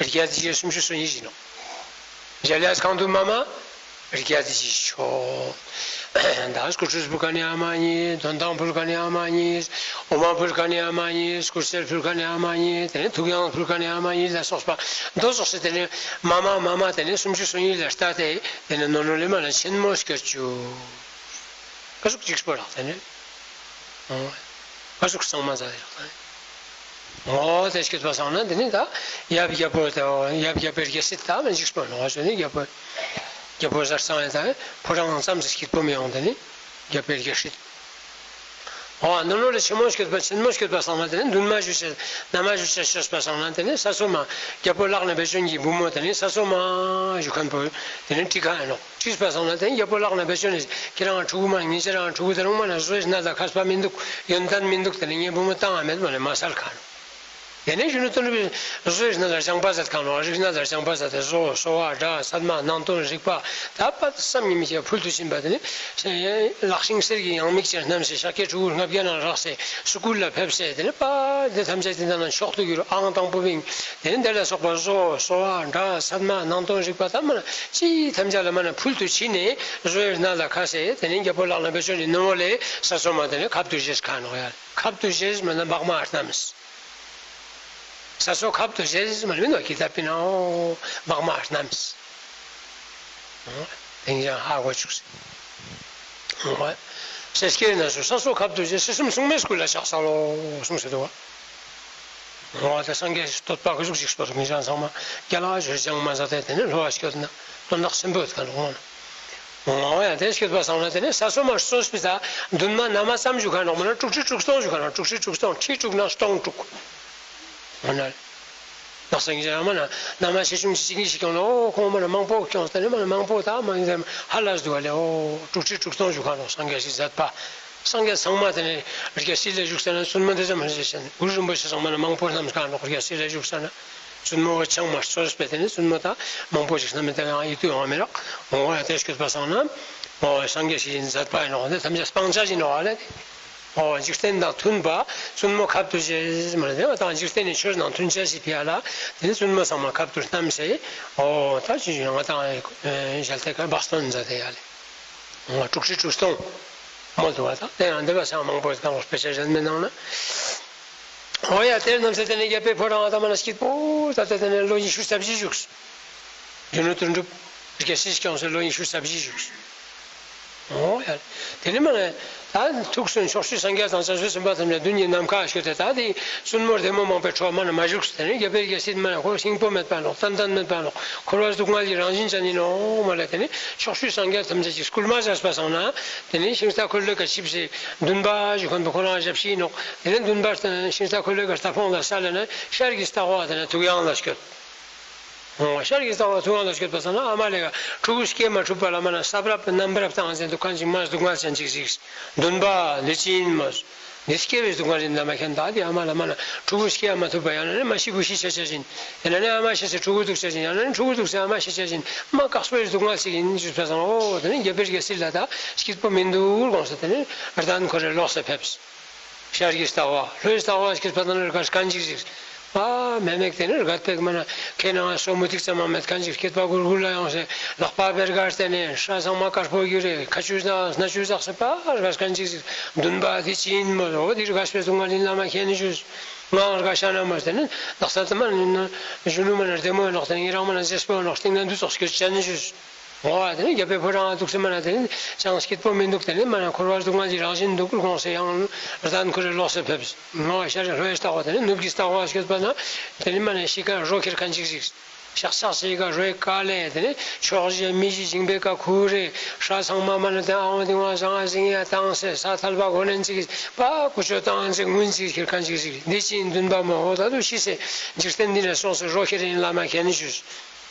བརྒྱད་ཅིག་སུམ་ཅུ་སོ་གཉིས་ཡིན་ནོག་གཞལ་ཡས་ཁང་དུ་མ་མ་བརྒྱད་ཅིག་མཆོད། ད་སྐུ་ཁྲུས་ཕུལ་ཁན་ནི་ཨ་མ་གཉིས། དོན་དག་ཕུལ་ཁན་ནི་ཨ་མ་གཉིས། འོ་མ་ཕུལ་ཁན་ནི་ཨ་མ་གཉིས། སྐུ་རྩེར་ཕུལ་ཁན་ནི་ཨ་མ་གཉིས། དེ་ནས་ཐུགས་ཡང་ཕུལ་ཁན་ནི་ཨ་མ་གཉིས་ལ་སོགས་པ་མདོ་སོགས་སེ་དེ་ནས་མ་མ་མ་མ་དེ་ནས་སུམ་ཅུ་སོ་གཉིས་ལ་ལྟ་སྟེ་དེ་ནས་ནོ་ནོ་ལེ་མ་ན་ཆེན་མོ་སྐྱོད་ཅུག་ཀ་ཟུག་འཇིགས་པོ་རག་དེ་ནས། ཀ་ཟུག་གཙང་མ་མཛད་དེ་རག་དེ་ནས། འོ་དེ་སྐྱོད་པ་སང་ན་དེ་ནས་ད་ཡབ་རྒྱལ་པོ་དང་ཡབ་རྒྱལ་པོའི་དགེ་སྲིད་ད་མ་འཇིགས་པོ་ནོག་ཞུ་ནི་རྒྱལ་པོ་རྒྱལ་པོ་ཟེར་སང་ཡ་ད་ཕོ་རང་ཙམ་ཞིག་སྐྱིད་པོ་མི་ཡོང་དེ་ནས་རྒྱལ་པོའི་དགེ་སྲིད། འོ་ནོ་ནོ་ལེ་ཆེན་མོ་སྐྱོད་པ་ཆེན་མོ་སྐྱོད་པ་སང་ན་དེ་ནས་འདུན་མ་ཞུ་ཅེས་ན་མ་ཞུ་ཅེས་ཤོད་པ་སང་ན་དེ་ནས་ས་སོ་མ་རྒྱལ་པོ་ལག་ན་བེ་ཅོན་གྱི་བུ་མོ་དེ་ནས་ས་སོ་མ་ཞུ་ཁན་བོ་དེ་ནས་ཁྲིད་ཁན་ནོག་ཁྲིད་པ་སང་ན་དེ་ནས་རྒྱལ་པོ་ལག་ན་བེ་ཅོན་ནི་ཁྱེད་རང་ཕྲུ་གུ་མ་ངེད་ཅག་རང་ཕྲུ་གུ་དེ་རང་མ་ན་བཟོ་ཡི་ན་ད་མཁས་པ་མི་འདུག་ཡོན་ཏན་མི་འདུག་དེ་ནས་ངའི་བུ་མོ་བཏང་ང་མེད་མ་ནས་མ་སལ་ཁན་ནོག་དེ་ནས་གཞོན་ནུ་དོན་གྲུབ་བཟོ་ཡི་ན་ལ་སྦྱང་པ་མཛད་ཁན་ནོག་རིགས་ན་ལ་སྦྱང་པ་མཛད་དེ་བཟོ་གསོ་བ་སྒྲ་ཚད་མ་ནང་དོན་རིག་པ་ད་པ་བསམ་གྱིས་མི་ཁྱབ་ཕུལ་དུ་ཕྱིན་པ་དེ་ནས་ལག་ཤིང་གསེར་གྱི་ཡང་མིག་ཅན་བསྣམས་སེ་ཤཱཀྱའི་ཕྲུ་གུ་ལྔ་བརྒྱ་ནང་རགས་སེ་སྐུལ་ལ་ཕེབས་སེ་དེ་ནས་པ་དེ་ཐམས་ཅད་དེ་ན་མཆོག་ཏུ་གྱུར་ཨང་དང་པོ་བིང་། དེ་ནས་དེ་ལ་སོགས་པ་བཟོ་གསོ་བ་སྒྲ་ཚད་མ་ནང་དོན་རིག་པ་ད་མ་ན་ཅི་ཐམས་ཅད་ལ་མ་ན་ཕུལ་དུ་ཕྱིན་ནས་བཟོ་ཡི་ན་ལ་ཁ་སེ་དེ་ནས་རྒྱལ་པོ་ལག་ན་བེ་ཅོན་ནི་ནོ་ལེ་ས་སོ་མ་དེ་ནས་ཁབ་ཏུ་བཞེས་ཁན་ནོག་ཡ། ཁབ་ཏུ་བཞེས་མ་ན་བག་མ་བསྣམས། ས་སོ་ཁབ་ཏུ་བཞེས་མ་ལེ་མིན་ནོག་ཀི་ད་པི་ན་འོ་བག་མ་བསྣམས། དེང་ཡང་ཧ་གོ་ཅུག་སེ། སེ་སྐྱེས་ན་སོ་ས་སོ་ཁབ་ཏུ་བཞེས་སེ་སེམས་སྲུང་མའི་སྐུ་ལ་ཕྱག་འཚལ་ལོ་གསུངས་སེ་འདུག་པ། འོ་ད་སངས་རྒྱས་སི་བསྟོད་པ་ཀ་ཟུག་ཅིག་སྤེལ་ངེད་ཅག་ཚང་མ་རྒྱ་ལ་ཞུ་ཅང་མ་ཟ་དེ་དེ་ནས་ལྷོ་བ་སྐྱོད་ན་དོན་དག་ཆེན་པོ་ཡོད་ཁན་ནོག་མ་ན། འོ་ཡ་དེ་སྐྱོད་པ་སང་ན་དེ་ནས་ས་སོ་མ་གསོས་པའི་ད་འདུན་མ་ན་མ་ཙམ་ཞུ་ཁན་ནོག་མ་ན་དྲུག་ཁྲི་དྲུག་སྟོང་ཞུ་ཁན་ནོག་དྲུག་ཁྲི་དྲུག་སྟོང་ཁྲི་དྲུག་ན་སྟོང་དྲུག་འོ་ན། ནག་སེང་གེ་མ་ན་ན་མ་ཆེ་ཆུང་ཅིག་གཉིས་ཤིག་སྐྱོང་ལོ། ཁོང་མ་ན་མང་པོ་སྐྱོང་སྟེ་ནི་མ་ན་མང་པོ་ད་མ་ཡིན་ཏེ་ཧ་ལས་འདུག་པ་ལེ། འོ་དྲུག་ཁྲི་དྲུག་སྟོང་ཞུ་ཁན་ནོག་སངས་རྒྱས་སི་མཛད་པ། སངས་རྒྱས་ཚང་མ་དེ་ནས་རྒྱལ་སྲིད་ལ་བཞུགས་ས་ན་བཙུན་མོ་དེ་ཙམ་མ་ཟེར་ཞིང་གུ་རུ་རིན་པོ་ཆེ་ཚང་མ་ན་མང་པོ་བསྣམས་ཁན་ནོག་རྒྱལ་སྲིད་ལ་བཞུགས་ས་ན་བཙུན་མོ་ཆང་མ་གསོས་པས་དེ་ནས་བཙུན་མོ་ད་མང་པོ་ཞིག་བསྣམས་ཏེ་ཡང་ཡིད་དུ་ཡོང་བ་མི་རག་འོ་ཡ་དེ་སྐྱོད་པ་སང་ན་འོ་སངས་རྒྱས་སི་མཛད་པ་ཡིན་ནོག་དེ་ཐམས་ཅད་སྤང་བྱ་ཡིན་ནོག་ལེ། འོ་འཇིག་རྟེན་དང་མཐུན་པ་བཙུན་མོ་ཁབ་ཏུ་བཞེས་མ་ལེ། དེ་བ་དང་འཇིག་རྟེན་ནི་ཆོས་དང་མཐུན་བྱ་ཞིག་ཕི་ཡ་ལ་དེ་ནི་བཙུན་མོ་ཚང་མ་ཁབ་ཏུ་བསྣམས་སེ་འོ་ད་ཅི་ཞུ་ང་དང་ཞལ་ཏེ་ཀ་བག་སྟོན་མཛད་དེ་ཡ་ལེ། འོ་དྲུག་ཁྲི་དྲུག་སྟོང་མོལ་འདུག་པ། ད་དེ་ཡང་འདི་བ་སང་མང་པོ་ཡོད་ཁན་ནོག་དཔེ་ཆ་གཞན་མའི་ནང་ན། འོ་ཡ་དེ་རྣམས་སེ་དེ་ནས་རྒྱལ་པོའི་ཕོ་རང་ཨ་ད་མ་ན་སྐྱིད་པོ་ད་དེ་དེ་ནས་ལོ་ཉི་ཤུ་རྩ་བཞི་བཞུགས། གཞོན་ནུ་དོན་གྲུབ་རྒྱལ་སྲིད་སྐྱོང་སེ་ལོ་ཉི་ཤུ་རྩ་བཞི་བཞུགས། འོ་ཡ། དེ་ནི་མ་ནེ་ད་ཐུགས་སུ་ཕྱོགས་བཅུའི་སངས་རྒྱས་དང་བྱང་ཆུབ་སེམས་དཔའ་ཐམས་ཅད་མདུན་གྱི་ནམ་མཁའ་སྐྱོད་དེ་ད་དེ་བཙུན་མོ་བདེ་མོ་མང་པོའི་ཁྲོད་མ་ནེ་མ་བཞུགས། དེ་ནི་རྒྱལ་པོའི་རྒྱལ་སྲིད་མ་ནེ་ཁོ་སྙིང་པོ་མེད་པ་ནོག། ཏན་ཏན་མེད་པ་ནོག། འཁོར་བ་སྡུག་བསྔལ་གྱི་རང་བཞིན་ཅན་ཨིན་ནོག་མ་ལེ། དེ་ནི་ཕྱོགས་བཅུའི་སངས་རྒྱས་ཐམས་ཅད་ཀྱིས་སྐུལ་མ་མཛད་པ་སང་ན་དེ་ནི་ཤིང་རྟ་འཁོར་ལོའི་ཀ་ཆིབས་སེ་འདུན་པ་ཞུ་ཁན་པོ་ཁོ་རང་ཞབས་ཕྱི་ཨིན་ནོག། དེ་ནི་འདུན་པ་ཤིང་རྟ་འཁོར་ལོའི་ཀ་རྟ་དཔུང་ལ་ས་ལེ་ན་ཤར་གྱི་རྟ་བ་དེ་ནི་ཐུགས་ཡང་ལ་སྐྱོད། ཨོ་ཤར་གྱི་རྟ་བ་ཐུགས་ཡང་ལ་སྐྱོད་པ་སང་ན་ཨ་མ་ལེ་ཀ་ཕྲུ་གུ་སྐྱེ་མ་ཐུབ་པ་ལ་མ་ནེ་ས་བབ་ནམ་བབ་བཏང་ཟེར་དུག་ཁན་ཅིག་མ་སྡུག་བསྔལ་ཅན་ཅིག་གཟིགས། འདུན་པ་འདི་ཅི་ཨིན་མོ། འདི་སྐྱེ་བའི་སྡུག་བསྔལ་ཨིན་ལ་མ་ཁྱེན། ད་དེ་ཨ་མ་ལ་མ་ནེ་ཕྲུ་གུ་སྐྱེ་མ་ཐུབ་པ་ཡང་ན་ནི་མ་ཤི་བུ་ཤི་ཆ་ཆ་ཅིན་ཡང་ན་ནི་ཨ་མ་ཤི་སེ་ཕྲུ་གུ་དུག་ཆ་ཅིན་ཡང་ན་ནི་ཕྲུ་གུ་དུག་སེ་ཨ་མ་ཤི་ཆ་ཅིན་མ་དཀགས་པོའི་སྡུག་བསྔལ་ཅིག་ཨིན་ཞུས་པ་སང་། འོ་དེ་ནི་རྒྱལ་པོའི་རྒྱལ་སྲིད་ལ་ད་སྐྱིད་པོ་མི་དུག་དགོངས་སེ་དེ་ནི་རྟ་འཁོར་རེ་ལོག་སེ་ཕེབས། ཤར་གྱི་རྟ་བ་ལྷོའི་རྟ་བ་སྐྱིད་པ་དང་ནི་རྒ་ཁན་ཅིག་གཟིགས། ཨ་མེ་མེག་དེ་ནི་རྒད་པོ་མ་ནེ་ཁེ་ནང་སོ་མུ་ཏིག་ཙམ་མ་མེད་ཁན་ཅིག་སྐྱིད་པ་གུར་གུར་ལ་ཡོངས་སེ་ལག་པ་བེར་ག་སྟན་ནེ་ཤ་ཚང་མ་དཀར་པོ་གྱུར་རེ་ཁ་ཆུ་ཟག་སྣ་ཆུ་ཟག་སེ་པ་རྒ་ཁན་ཅིག་གཟིགས། འདུན་པ་འདི་ཅི་ཨིན་མོ། འོ་དེ་རྒ་ཤ་བའི་སྡུག་བསྔལ་ཨིན་ལ་མ་ཁྱེན་ཞུས། ང་རྒ་ཤ་ན་མོ་དེ་ནི་དག་ས་ཙམ་མ་ནེ་གཞོན་ནུ་མ་ནེ་བདེ་མོ་ཨིན་ནོག། དེ་ནི་ཉེ་རང་མ་ནེ་ཟེར་པོ་ཨིན་ནོག། སྟིང་ནེ་འདུ་ཚོགས་སྐྱོད་ཅན་ཞུས། འོ་དེ་ནི་རྒྱལ་པོའི་ཕོ་བྲང་ང་དུག་སེ་མ་ནེ་དེ་ནི་ཅང་སྐྱིད་པོ་མི་དུག། དེ་ནི་མ་ནེ་འཁོར་བ་སྡུག་བསྔལ་གྱི་རང་བཞིན་དུག་དགོངས་སེ་ཡང་རྟ་འཁོར་རེ་ལོག་སེ་ཕེབས། འོ་ཤར་ལྷོའི་རྟ་བ་དེ་ནི་ནུབ་ཀྱི་རྟ་བ་སྐྱོད་པ་ན་དེ་ནི་མ་ནེ་ཤི་ཁན་རོ་ཁྱེར་ཁན་ཅིག་གཟིགས། ཤག་ཤག་ཅིག་ག་རོའི་ཀ་ལེ་དེ་ནི་ཕྱོགས་བཞི་མི་བཞི་འཇིང་པའི་ཀ་ཁུར་རེ་ཤ་ཚང་མ་མ་ནེ་དེ་ཨང་དེ་ང་ཟང་ང་ཟིང་ཡ་བཏང་སེ་ས་ཐལ་བ་གོ་ནན་ཅིག་པ་ཀུ་ཅོ་བཏང་ཅིག་ངུན་ཅིག་ཁྱེར་ཁན་ཅིག་གཟིགས། འདི་ཅི་ཨིན་འདུན་པ་མོ། འོ་ད་དུ་ཤི་སེ་འཇིག་རྟེན་འདི་ནེ་སོང་སེ་རོ་ཁྱེར་ཨིན་ལ་མ་ཁྱེན་ཞུས།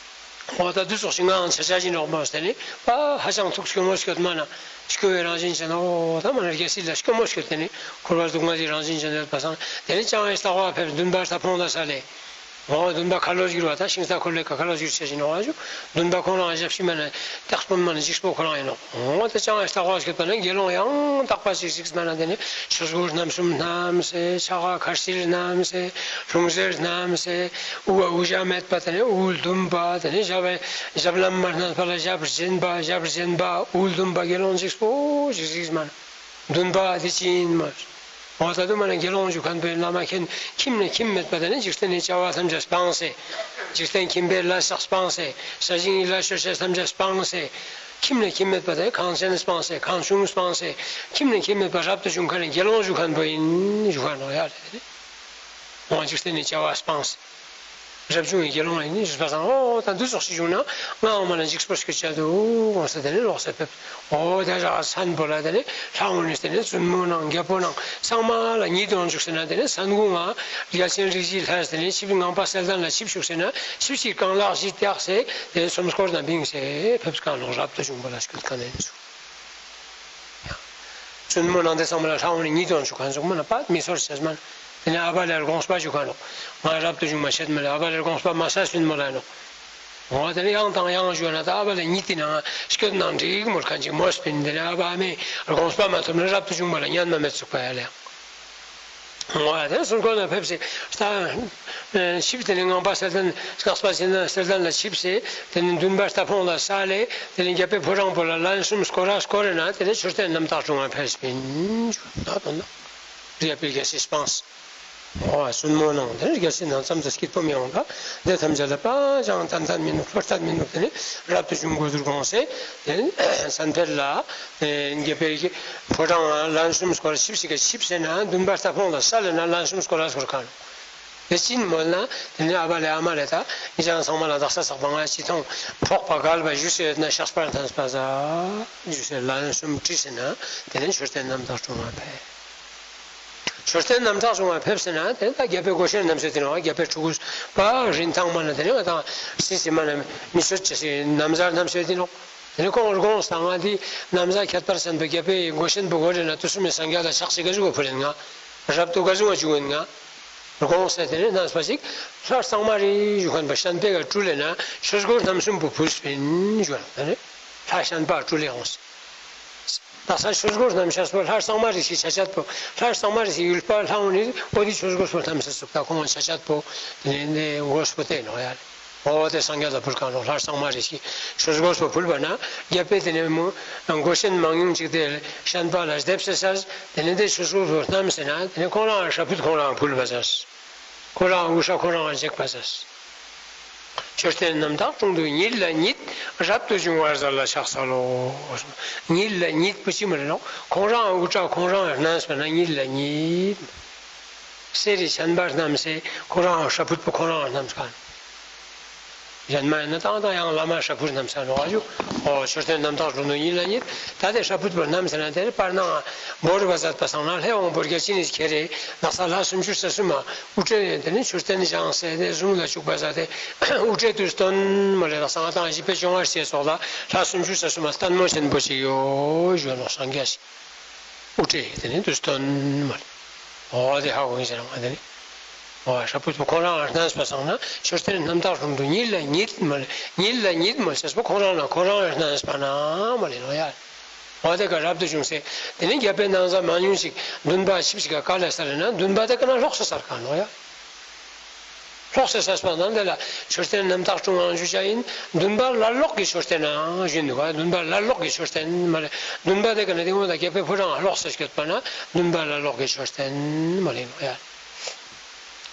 འོ་ད་དུ་ཚོགས་ཤིག་ངའང་ཆ་ཆ་ཅིག་ནོག་མོ་ཟེར་ནི་པ་ཧ་ཅང་ཐུགས་སྐྱོ་མོ་སྐྱོད་མ་ནེ་སྐྱོ་བའི་རང་བཞིན་ཅན། འོ་ད་མ་ནེ་རྒྱལ་སྲིད་ལ་སྐྱོ་མོ་སྐྱོད་དེ་ནི་འཁོར་བ་སྡུག་བསྔལ་གྱི་རང་བཞིན་ཅན་ཡོད་པ་སང་དེ་ནི་ཅང་ངེ་རྟ་བ་ཕེབས། འདུན་པ་རྟ་དཔུང་ལ་ས་ལེ། འོ་འདུན་པ་ཁ་ལོ་སྒྱུར་བ་ད་ཤིང་རྟ་འཁོར་ལོའི་ཀ་ཁ་ལོ་སྒྱུར་ཆ་ཅིག་ནོག་ཨ་ཞུ། འདུན་པ་ཁོང་རང་ཞབས་ཕྱི་མ་ནེ་སྟེགས་དཔོན་མ་ནེ་འཇིགས་པོ་ཁོ་རང་ཨིན་ནོག། འོ་ད་ཅང་ངེ་རྟ་བ་སྐྱོད་པ་ན་དགེ་སློང་ཡང་དག་པ་ཅིག་གཟིགས་མ་ནེ་དེ་ནི་ཆོས་སྒོ་རྣམ་གསུམ་རྣམས་སེ་ཕྱག་ཁར་ཁར་ཕྱིར་རྣམས་སེ་ལྷུང་བཟེད་རྣམས་སེ་དབུ་བ་དབུ་ཞྭ་མེད་པ་དེ་ནི་དབུ་ལྡུམ་པ་དེ་ནི་ཞབས་ཞབས་ལྷམ་མ་སྣ་ཕ་ལ་ཞབས་བརྒྱན་པ་ཞབས་བརྒྱན་པ་དབུ་ལྡུམ་པ་དགེ་སློང་ཅིག་པོ་ཞིག་གཟིགས་མ་ནེ་འདུན་པ་འདི་ཅི་ཨིན་མོ། འོ་ད་དུ་མ་ནེ་དགེ་སློང་ཞུ་ཁན་པོའི་ལ་མ་ཁྱེན་ཁྱིམ་ནེ་ཁྱིམ་མེད་པ་དེ་ནི་འཇིག་རྟེན་ནི་བྱ་བ་ཐམས་ཅད་སྤངས་སེ་འཇིག་རྟེན་ཁྱིམ་པའི་ལས་བསགས་སྤངས་སེ་ས་ཞིང་ཡི་ལ་ཤོ་ཆས་ཐམས་ཅད་སྤངས་སེ་ཁྱིམ་ནེ་ཁྱིམ་མེད་པ་དེ་ནི་གངས་ཆེན་སྤངས་སེ་གངས་ཆུང་སྤངས་སེ་ཁྱིམ་ནེ་ཁྱིམ་མེད་པ་རབ་ཏུ་བྱུང་ཁན་ནི་དགེ་སློང་ཞུ་ཁན་པོ་ཨིན་ཞུ་ཁན་ནོག་ཡ་རེ། འོ་འཇིག་རྟེན་ནི་བྱ་བ་སྤངས་སེ་རབ་བྱུང་གི་དགེ་སློང་ཨིན་ཞུས་པ་སང་འོ་ད་འདུ་ཚོགས་ཤིག་བྱུང་ན་ང་འོ་མ་ནེ་འཇིགས་པོ་སྐྱོད་ཆ་དུག་དགོངས་སེ་དེ་ནི་ལོག་སེ་ཕེབས། འོ་དེ་ར་མཚན་པོ་ལ་དེ་ནི་ལྷ་དབང་ནི་དེ་ནི་བཙུན་མོ་ནང་རྒྱལ་པོ་ནང་ཚང་མ་ལ་ཉིད་དུ་འཇུག་སེ་ན་དེ་ནི་མཚན་དགུང་ང་རྒྱལ་ཆེན་རིགས་བཞིའི་ལྷས་དེ་ནི་ཆིབས་ངང་པ་གསལ་ལྡན་ལ་ཆིབས་ཞུགས་སེ་ན་ཆིབས་ཀྱི་རྐང་ལག་བཞི་བཏེགས་སེ་དེ་ནི་ཚོམ་སྐོར་ན་བིངས་སེ་ཕེབས་ཁན་ནོག་རབ་ཏུ་བྱུང་བ་ལ་སྐྱོད་ཁན་ནི་ཚུལ། བཙུན་མོ་ནང་དེ་ཚང་མ་ལ་ལྷ་དབང་ནི་ཉིད་དུ་འཇུག་ཁན་ཟུག་མ་ནེ་པ་མི་ཚོར་ཅེས་མ་ནེ་དེ་ནི་ཨ་བ་ལེ་དགོངས་པ་ཞུ་ཁན་ནོག། ང་རབ་ཏུ་བྱུང་མ་ཤེད་མ་ལེ་ཨ་བ་ལེ་དགོངས་པ་མ་ས་བཙུན་མོ་ལ་ཨིན་ནོག། འོ་དེ་ནི་ཡང་དང་ཡང་ཞུ་ན་ད་ཨ་བ་ལེ་ཉིད་དེ་ནང་སྐྱོད་ནང་འགྲིག་མོ་ཁན་ཅིག་མོས་པིན། དེ་ནི་ཨ་བ་ཨ་མའི་དགོངས་པ་མ་ཐོབ་ན་རབ་ཏུ་བྱུང་མ་ལ་ཉན་མ་མེད་ཚུག་པ་ཡ་ལེ། འོ་དེ་ནི་ཚོམ་སྐོར་ན་ཕེབས་སེ་ཆིབས་དེ་ནི་ངང་པ་གསལ་ལྡན་སྔགས་པ་གསལ་ལྡན་ལ་ཆིབས་སེ་དེ་ནི་འདུན་པ་རྟ་དཔུང་ལ་ས་ལེ་དེ་ནི་རྒྱལ་པོའི་ཕོ་བྲང་པོ་ལ་ལན་གསུམ་སྐོར་ར་སྐོར་རེ་ན་དེ་ནི་མཆོད་རྟེན་རྣམ་དག་དྲུང་ང་ཕེབས་པིན། ད་དོན་དག་རྒྱལ་པོའི་རྒྱལ་སྲིད་སྤངས། འོ་བཙུན་མོ་ནང་དེ་ནི་རྒྱལ་སྲིད་ནང་ཙམ་དུ་སྐྱིད་པོ་མི་ཡོང་ད། དེ་ཐམས་ཅད་ལ་པ་ཅང་ཏན་ཏན་མི་ནུག་ལྷོད་ཏན་མི་ནུག། དེ་ནི་རབ་ཏུ་བྱུང་དགོས་ཟུར་དགོངས་སེ་དེ་ནི་སན་ཕེར་ལ་རྒྱལ་པོའི་ཕོ་བྲང་ལན་གསུམ་སྐོར་ཆིབས་ཤིག་ག་ཆིབས་སེ་ན་འདུན་པ་རྟ་དཔུང་ལ་ས་ལེ་ན་ལན་གསུམ་སྐོར་ར་སྐོར་ཁན། དེ་ཅི་ཨིན་མོལ་ན་དེ་ནི་ཨ་བ་ལེ་ཨ་མ་ལེ་ད་ཨི་ཅང་ཚང་མ་ལ་དག་ས་ཚག་པ་ང་ཅི་ཐོང་ཕོག་པ་གལ་པ་ཞུ་སེ་ཡོད་ན་ཤགས་པར་ཐམས་པ་ཟ་ཞུ་སེ་ལན་གསུམ་དྲིས་སེ་ན་དེ་ནི་མཆོད་རྟེན་རྣམ་དག་དྲུང་ང་ཕེབས། མཆོད་རྟེན་རྣམ་དག་དྲུང་ང་ཕེབས་སེ་ན་དེ་ནི་ད་རྒྱལ་པོའི་མགོ་ཆེན་རྣམས་སེ་དེ་ནི་རྒྱལ་པོའི་ཕྲུ་གུ་པ་རིན་ཐང་མ་ན་དེ་ནི་ང་དང་སི་སི་མ་ན་མི་ཆོད་ཅེས་སི་ན་བཟའ་རྣམས་སེ་དེ་ནོག། དེ་ནི་ཁོང་དགོངས་དང་ང་དེ་ན་བཟའ་ཁྱད་པར་ཅན་པོ་རྒྱལ་པོའི་མགོ་ཆེན་པོ་མགོ་རེ་ན་དུས་གསུམ་མི་སངས་རྒྱས་ལ་ཕྱག་ཅིག་ག་ཟུག་ག་ཕུལ་ཨིན་ང་། རབ་ཏུ་ག་ཟུག་ག་བྱུང་ཨིན་ང་། དགོངས་སེ་དེ་ནི་ན་བཟའ་ཞིག་ལྷ་གཙང་མ་རེ་ཞུ་ཁན་པ་བཤན་པའི་ག་སྤྲུལ་ལེ་ན་ཆོས་སྒོ་རྣམ་གསུམ་པོ་ཕུལ་སྤིན་ཞུ་ན་དེ་ནི་ལྷ་བཤན་པ་སྤྲུལ་ལེ་འོངས། ད་ས་ཆོས་སྒོ་རྣམ་ཤེས་པོ་ལྷ་གཙང་མ་རེ་ཞིག་ཆ་ཆད་པོ་ལྷ་གཙང་མ་རེ་ཞིག་ཡུལ་པ་ལྷ་འོ་ནི་འོ་དེ་ཆོས་སྒོ་སོ་རྣམ་ཤེས་སུ་ད་ཁོང་ཆ་ཆད་པོ་དེ་ནི་འགོས་པོ་དེ་ནོག་ཡ། འོ་དེ་སངས་རྒྱས་ལ་ཕུལ་ཁན་ནོག་ལྷ་གཙང་མ་རེ་ཞིག་ཆོས་སྒོ་སོ་ཕུལ་བ་ན་རྒྱལ་པོས་དེ་ནི་མོ་མགོ་ཆེན་མང་ཉུང་ཅིག་དེ་བཤན་པ་ལ་སྡེབ་སེ་ས་དེ་ནི་དེ་ཆོས་སྒོ་སོ་རྣམ་སེ་ན་དེ་ནི་ཁོང་རང་ཧྲ་ཕུད་ཁོང་རང་ཕུལ་བ་ཟ། ཁོ་རང་དབུ་སྐྲ་ཁོ་རང་འཇེགས་པ་ཟ། མཆོད་རྟེན་རྣམ་དག་དྲུང་དུ་ཉིད་ལ་ཉིད། རབ་ཏུ་བྱུང་བར་མཛོད་ལ་ཕྱག་འཚལ་ལོ། ཉིད་ལ་ཉིད་པོ་ཅི་མ་ལེ་ནོག་ཁོང་རང་དབུ་སྐྲ་ཁོང་རང་སྣམས་པ་ན་ཉིད་ལ་ཉིད། གསེར་རི་ཆན་པར་སྣམས་སེ་ཁོང་རང་ཧྲ་ཕུད་པོ་ཁོང་རང་སྣམས་ཁན། གཞན་མ་ཡིན་ན་ཏང་ཏང་ཡང་བླ་མ་ཧྲ་ཕུད་སྣམས་ས་ནོག་ཨ་ཇུ། འོ་མཆོད་རྟེན་རྣམ་དག་དྲུང་དུ་ཉིད་ལ་ཉིད། ད་དེ་ཧྲ་ཕུད་པོ་སྣམས་ས་ན་དེ་རེ་པར་ནང་བོར་བ་ཟ་པ་སང་ན་ལྷའི་དབང་པོ་བརྒྱ་བྱིན་ནི་ཁྱེར་རེ་ནགས་ས་ལྷ་སུམ་ཅུ་རྩ་གསུམ་མ་དབུ་སྐྲའི་དེ་ནི་མཆོད་རྟེན་བཞེངས་སེ་དེ་གཟུངས་ལ་བཅུག་པ་ཟ་དེ་དབུ་སྐྲའི་དུས་སྟོན་མ་ལེ་ནགས་ས་ང་ཏང་བཞི་པའི་བཅོ་ལྔ་ཞེས་སོགས་ལ་ལྷ་སུམ་ཅུ་རྩ་གསུམ་མ་ལྟད་མོ་ཆེན་པོ་ཞིག་ཡོད་ཞུ་ནོག་སངས་རྒྱས་ཤིག་དབུ་སྐྲའི་དེ་ནི་དུས་སྟོན་མ་ལེ། འོ་དེ་ཧ་གོ་ཡིན་ཟེར་ང་དེ་ནི། འོ་ཧྲ་ཕུད་པོ་ཁོང་རང་སྣམས་པ་སང་ན་མཆོད་རྟེན་རྣམ་དག་དྲུང་དུ་ཉིད་ལ་ཉིད་མ་ལེ་ཉིད་ལ་ཉིད་མ་ལེ་ཟེར་པོ་ཁོང་རང་ན་ཁོང་རང་སྣམས་པ་ན་མ་ལེ་ནོག་ཡ། འོ་དེ་ཀ་རབ་ཏུ་བྱུང་སེ་དེ་ནི་རྒྱལ་པོའི་ནང་ཟ་མང་ཉུང་ཞིག་འདུན་པ་ཆིབས་ཤིག་ག་ལ་སར་ན་འདུན་པ་དེ་ཀ་ན་ལོག་སེ་སར་ཁན་ནོག་ཡ། ལོག་སེ་སར་པ་ན་དེ་ལ་མཆོད་རྟེན་རྣམ་དག་དྲུང་ང་ཞུ་ཅ་ཡིན། འདུན་པ་ལ་ལོག་གི་མཆོད་རྟེན་ན་ཞུ་འདུག་ག་འདུན་པ་ལ་ལོག་གི་མཆོད་རྟེན་མ་ལེ། འདུན་པ་དེ་ཀ་ན་དེ་ངོ་ད་རྒྱལ་པོའི་ཕོ་བྲང་ལོག་སེ་སྐྱོད་པ་ན་འདུན་པ་ལ་ལོག་གི་མཆོད་རྟེན་མ་ལེ་ནོག་ཡ།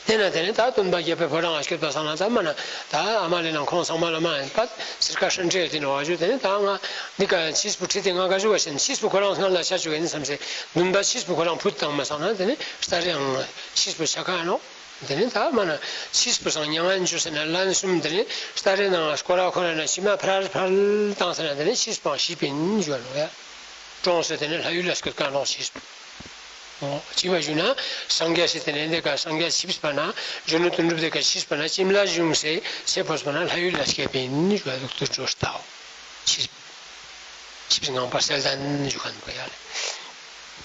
དེ་ན་དེ་ནི་ད་འདུན་པ་རྒྱལ་པོའི་ཕོ་བྲང་ང་སྐྱོད་པ་སང་ན་ད་མ་ན་ད་ཨ་མ་ལེ་ནང་ཁོང་ཚང་མ་ལ་མ་ཡིན་པ་ཚིར་ཀ་ཧྲན་ཏེ་དེ་ནོག་ཨ་ཇུ། དེ་ནི་ད་ང་འདི་ཀ་ཆིས་པོ་ཁྲིད་དེ་ང་ག་ཞུ་བ་ཤེས་ཆིས་པོ་ཁོ་རང་སྔ་ལ་ཆ་ཆུག་ཡིན་བསམ་སེ་འདུན་པ་ཆིས་པོ་ཁོ་རང་ཕུད་བཏང་མ་སང་ན་དེ་ནི་སྟ་རེའང་ཆིས་པོ་ཆ་ཁ་ནོག་དེ་ནི་ད་མ་ན་ཆིས་པོ་སང་མྱ་ངན་ཇུ་ཟེར་ན་ལན་གསུམ་དེ་ནི་སྟ་རེ་ནང་སྐོར་ར་འཁོར་ར་ན་མཆི་མ་ཕར་ཕར་བཏང་ཟེར་ན་དེ་ནི་ཆིས་པོའང་ཤི་པིན་ཞུ་བ་ནོག་ཡ། གྲོངས་སེ་དེ་ནི་ལྷ་ཡུལ་ལ་སྐྱོད་ཁན་ནོག་ཆིས་པོ། འོ་ཅི་བ་ཞུ་ན་སངས་རྒྱས་སི་དེ་ནི་དེ་ཀ་སངས་རྒྱས་ཆིབས་པ་ན་གཞོན་ནུ་དོན་གྲུབ་དེ་ཀ་ཆིབས་པ་ན་བྱིན་རླབས་བྱུང་སེ་ཚེ་འཕོས་པ་ན་ལྷ་ཡུལ་ལ་སྐྱེས་པིན་ཞུ་བ་ལུགས་དུ་འགྲོ་ལྟའོ། ཆིས་ཆིབས་ངང་པ་གསལ་ལྡན་ཞུ་ཁན་པོ་ཡ་ལེ།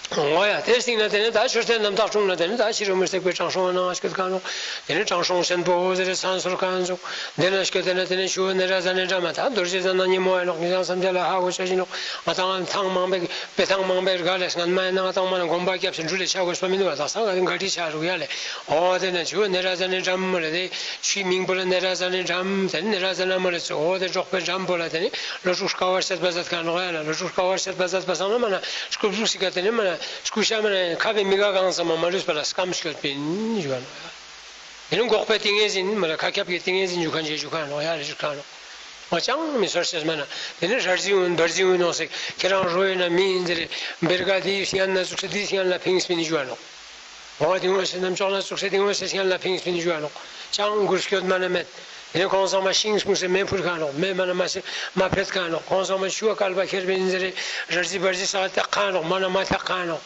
འོ་ཡ་དེ་སྟིང་ན་དེ་ནི་ད་མཆོད་རྟེན་རྣམ་དག་དྲུང་ན་དེ་ནི་ད་ཕྱི་རོལ་མུ་སྟེགས་པའི་དྲང་སྲོང་ནང་སྐྱོད་ཁན་ནོག་དེ་ནི་དྲང་སྲོང་ཆེན་པོ་ཟེར་རེ་མཚན་གསོལ་ཁན་ཟུག་དེ་ན་སྐྱོད་དེ་ན་དེ་ནི་ཞུ་བོ་ནེ་ར་ཛ་ནེ་དྲ་མ་ད་རྡོ་རྗེ་ཛ་ན་ཉི་མོ་ཡ་ནོག་ཉི་ཟང་སམ་ཐལ་ལ་ཧ་གོ་ཆ་ཞིག་ནོག་ང་ཏང་ཐང་མང་པོའི་དཔེ་ཐང་མང་པོའི་རྒ་ལས་སྔན་མ་ཡིན་ན་ང་ཏང་མ་ན་དགོན་པ་སྐྱབས་སུ་འགྲུལ་ལས་ཆ་དགོས་པ་མི་འདུག་བ། ད་ས་ག་དེ་ག་དྲི་ཆ་རུག་ཡ་ལེ། འོ་དེ་ན་ཆུ་ནེ་ར་ཛ་ནེ་འགྲམ་མོ་ལེ་དེ་ཆུའི་མིང་པོ་ལ་ནེ་ར་ཛ་ནེ་འགྲམ་དེ་ནེ་ར་ཛ་ན་མོ་ལེ་ཚོ་འོ་དེ་འབྲོག་པའི་འགྲམ་པོ་ལ་དེ་ནི་ལོ་དྲུག་དཀའ་བར་སྤྱད་པ་ཟེར་ཁན་ནོག་ཡ་ལེ། ལོ་དྲུག་དཀའ་བར་སྤྱད་པ་ཟེར་པ་སང་ན་མ་ན་སྐུ་གཟུགས་སི་ཀ་དེ་ནི་མ་ན་སྐུ་ཤ་མ་ན་ཁ་བའི་མི་ག་གང་ཙམ་མ་མ་ལུས་པ་ལ་སྐམ་སྐྱོད་པིན་ཞུ་བ་ནོག་ཡ། དེ་ནི་འགོག་པའི་ཏིང་ངེ་འཛིན་མ་ལ་ཁ་ཁྱབ་ཀྱི་ཏིང་ངེ་འཛིན་ཞུ་ཁན་ཞིག་ཞུ་ཁན་ནོག་ཡ་ལེ་ཞུ་ཁན་ནོག་འོ་ཅང་མི་ཚོར་ཤེས་མ་ན་དེ་ནི་ར་རྫི་ཡོང་བར་རྫི་ཡོང་ནོག་སེ་ཁྱེད་རང་རོ་ཡོད་ན་མི་ཡིན་ཟེར་བེར་ག་དེའི་སྙན་ན་ཟུག་སེ་དེའི་སྙན་ལ་ཕིངས་པིན་ཞུ་བ་ནོག་འོ་དེ་ངོ་སེ་རྣམ་ཅོག་ན་ཟུག་སེ་དེ་ངོ་སེ་སྙན་ལ་ཕིངས་པིན་ཞུ་བ་ནོག་ཅང་འགུལ་སྐྱོད་མ་ན་མེད། དེ་ནི་ཁོང་ཚང་མ་ཤིང་སྤུངས་སེ་མེ་ཕུལ་ཁན་ནོག་མེ་མ་ན་མ་སེ་མ་ཕེད་ཁན་ནོག་ཁོང་ཚང་མ་ཆུ་བ་བསྐལ་པ་ཁྱེར་པིན་ཟེར་ར་རྫི་བར་རྫི་ས་ཐག་ཁན་ནོག་མ་ན་མ་ཐག་ཁན་ནོག་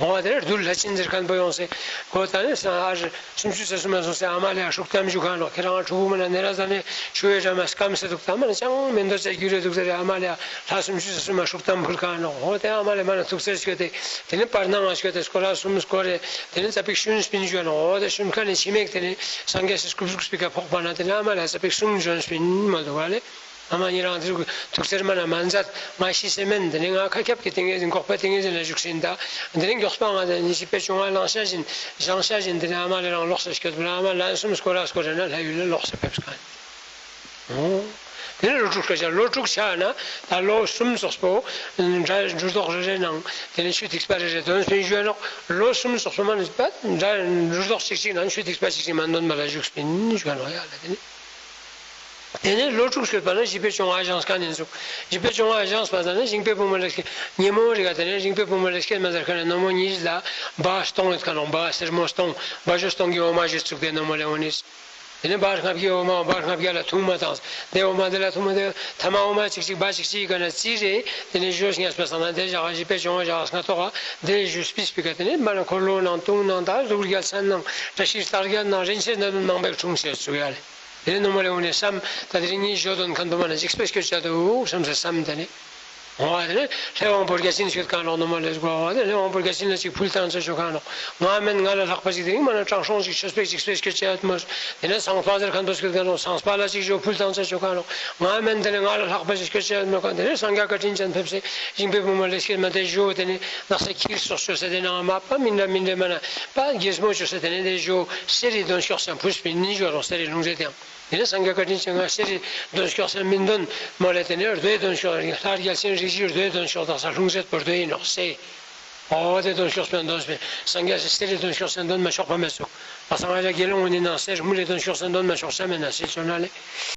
འོ་དེ་རྡུལ་ལྷ་ཆེན་ཟེར་ཁན་པོ་ཡོང་སེ་གོ་ད་ནི་ས་ཨར་སུམ་ཅུ་རྩ་གསུམ་མ་སོང་སེ་ཨ་མ་ལེ་ཡ་ཧྲུག་ཏམ་ཞུ་ཁན་ནོག་ཁྱེད་རང་ཕྲུ་གུ་མ་ན་ནེ་ར་ཛ་ནེ་ཆུ་བའི་འགྲམ་མ་སྐམ་སེ་འདུག་ད་མ་ན་ཅང་མེ་འདོད་ཚེ་རྒྱུ་རེ་འདུག་ཟེར་རེ་ཨ་མ་ལེ་ཡ་ལྷ་སུམ་ཅུ་རྩ་གསུམ་མ་ཧྲུག་ཏམ་ཕུལ་ཁན་ནོག་འོ་དེ་ཨ་མ་ལེ་མ་ན་ཐུག་ཚེ་སྐྱོད་དེ་དེ་ནི་པར་ནང་ང་སྐྱོད་དེ་སྐོར་ར་གསུམ་སྐོར་རེ་དེ་ནི་ཙ་པིག་ཤུན་སྤིན་ཞུ་ནོག་འོ་དེ་ཤུན་ཁན་ནི་ཕྱི་མིག་དེ་ནི་སངས་རྒྱས་སི་སྐུ་གཟུགས་སི་ཀ་ཕོག་པ་ན་དེ་ནི་ཨ་མ་ལེ་ཙ་པིག་གསུང་འཇོན་སྤིན་མ་འདུག་བ་ལེ། ཨ་མ་ཉེ་རང་དེ་ཐུག་ཚེར་མ་ན་མ་མཛད། ང་ཤི་སེ་མེན། དེ་ནི་ང་ཁ་ཁྱབ་ཀྱི་ཏིང་ངེ་འཛིན་འགོག་པའི་ཏིང་ངེ་འཛིན་ལ་བཞུགས་སིན་ད། དེ་ནི་མགྱོགས་པ་ང་དང་ཉི་ཤུ་པའི་བཅོ་ལྔ་བླངས་ཤ་བཞིན་བཞེངས་ཤ་བཞིན་དེ་ནི་ཨ་མ་ལེ་རང་ལོག་སེ་སྐྱོད་པ་ན་ཨ་མ་ལན་གསུམ་སྐོར་ར་སྐོར་ར་ན་ལྷ་ཡུལ་ལ་ལོག་སེ་ཕེབས་ཁན། འོ། དེ་ནི་ལོ་དྲུག་ཆ་ལོ་དྲུག་ཆ་ན་ད་ལོ་གསུམ་སོགས་པོ་འགྲོ་ལྡོག་རེ་རེ་ནང་དེ་ནི་ཆུ་ཐིགས་པ་རེ་རེ་དོན་སྤིན་ཞུ་ནོག་ལོ་གསུམ་སོགས་པོ་མ་ནི་ད་འགྲོ་ལྡོག་ཅིག་ཅིག་ནང་ཆུ་ཐིགས་པ་ཅིག་ཅིག་མ་འདོན་པ་ལ་བཞུགས་སྤིན་ཞུ་ནོག་ཡ་ལེ་དེ་ནི། དེ་ནས་ལོ་དྲུག་སྐྱོད་པ་ན་བཞི་པའི་བཅོ་ལྔ་བཞེངས་ཁན་ནི་ཟུག་བཞི་པའི་བཅོ་ལྔ་བཞེངས་པ་ཟ་ནི་ཞིང་པའི་བུ་མོ་ལེ་ཉེ་མོ་རི་ག་དེ་ནས་ཞིང་པའི་བུ་མོ་ལེ་སྐྱེས་མ་ཟེར་ཁན་ནི་ནོ་མོ་གཉིས་ལ་བ་སྟོང་ཡོད་ཁན་ནོག་བ་སེར་མོ་སྟོང་བ་ཞོ་སྟོང་གི་འོ་མ་ཞིག་བཙུགས་ཏེ་ནོ་མོ་ལེ་འོ་ནི། དེ་ནས་བ་ལྔ་བརྒྱའི་འོ་མ་བ་ལྔ་བརྒྱ་ལ་འཐུང་མ་བཏང་། དེ་འོ་མ་དེ་ལ་འཐུང་མ་དེ་ཐ་མ་འོ་མ་ཅིག་ཅིག་བ་ཅིག་ཅིག་ག་ན་ཙི་རེ་དེ་ནས་ཞོ་སྙེས་པ་ཟ་ན་དེ་བཞག་བཞི་པའི་བཅོ་ལྔ་བཞག་སྔ་ཐོག་ག་དེ་ཞུ་སྤིས་པི་ག་དེ་ནས་མ་ན་འཁོར་ལོ་ནང་དུང་ནང་ད་གཟུགས་རྒྱལ་མཚན་ནང་བཀྲ་ཤིས་རྟགས་བརྒྱད་ནང་རིན་ཆེན་སྣ་བདུན་མང་པོ་འཁྲུངས་སེ་ཚུགས་ཡ་ལེ། དེ་ནི་ནོ་མོ་ལེ་འོ་ནི་བསམ། ད་དེ་རིང་ངའི་ཞོ་དོན་ཁན་པོ་མ་ན་འཇིགས་པའི་སྐྱོད་ཆ་འདུག་བསམ་སེ་བསམ་དེ་ནི། འོ་དེ་ནི་ལྷའི་དབང་པོ་བརྒྱ་བྱིན་སྐྱོད་ཁན་ནོག་ནོ་མོ་ལེ་གོ་བ་དེ་ལྷའི་དབང་པོ་བརྒྱ་བྱིན་ལ་ཅིག་ཕུལ་བཏང་ཆ་ཆོ་ཁན་ནོག་ང་མེན་ང་ལ་ལྷག་པ་ཅིག་དེ་རིང་མ་ན་དྲང་སྲོང་ཅིག་ཆོས་པའི་འཇིགས་པའི་སྐྱོད་ཆ་ཡོད་མོ། དེ་ནི་ཚངས་པ་ཟེར་ཁན་པོ་སྐྱོད་ཁན་ནོག་ཚངས་པ་ལ་ཅིག་ཞོ་ཕུལ་བཏང་ཆ་ཆོ་ཁན་ནོག་ང་མེན་དེ་ནི་ང་ལ་ལྷག་པ་ཅིག་སྐྱོད་ཆ་ཡོད་མོ་ཁན་དེ་ནི་སངས་རྒྱས་བཀའ་དྲིན་ཅན་ཕེབས་སེ་ཞིང་པའི་བུ་མོ་ལེ་སྐྱེས་མ་དེ་ཞོ་དེ་ནི་ནགས་ས་ཁྱིར་སོགས་ཆོས་ས་དེ་ནང་མ་པ་མི་འདྲ་མི་འདྲ་མ་ན་པ་རྒྱལ་མོ་ཆོས་ས་དེ་ནི་དེ་ཞོ་གསེར་རི་དོན་ཤོག་ས་ཕུལ་སྤིན་ནི་ཞོ་རོག་གསེར་རི་ལྷུང་བཟེད་དེ་ཡང་། དེ་ནི་སངས་རྒྱས་བཀའ་དྲིན་ཅན་ང་གསེར་རི་དོན་ཤོག་ས་མི་འདོན་མོ་ལེ། དེ་ནི་རྡོའི་དོན་ཤོག་ལྷ་རྒྱལ་མཚན་རིགས་བཞིའི་རྡོའི་དོན་ཤོག་དག་ས་ལྷུང་བཟེད་པོ་རྡོ་ཡིན་ནོག་སེ། འོ་དེ་དོན་ཤོག་ས་འདོན་སྤིན། སངས་རྒྱས་སི་གསེར་རི་དོན་ཤོག་ས་འདོན་མ་ཆོག་པ་མེད་ཚུགས། ཨ་སང་ང་ཞ་དགེ་སློང་ངོ་ནི་ནང་སེར་མུ་ལེ་དོན་ཤོག་སེ་དོན་མ་ཤོག་ས་མེད་ན་སེ་ཆོ་ན་ལེ།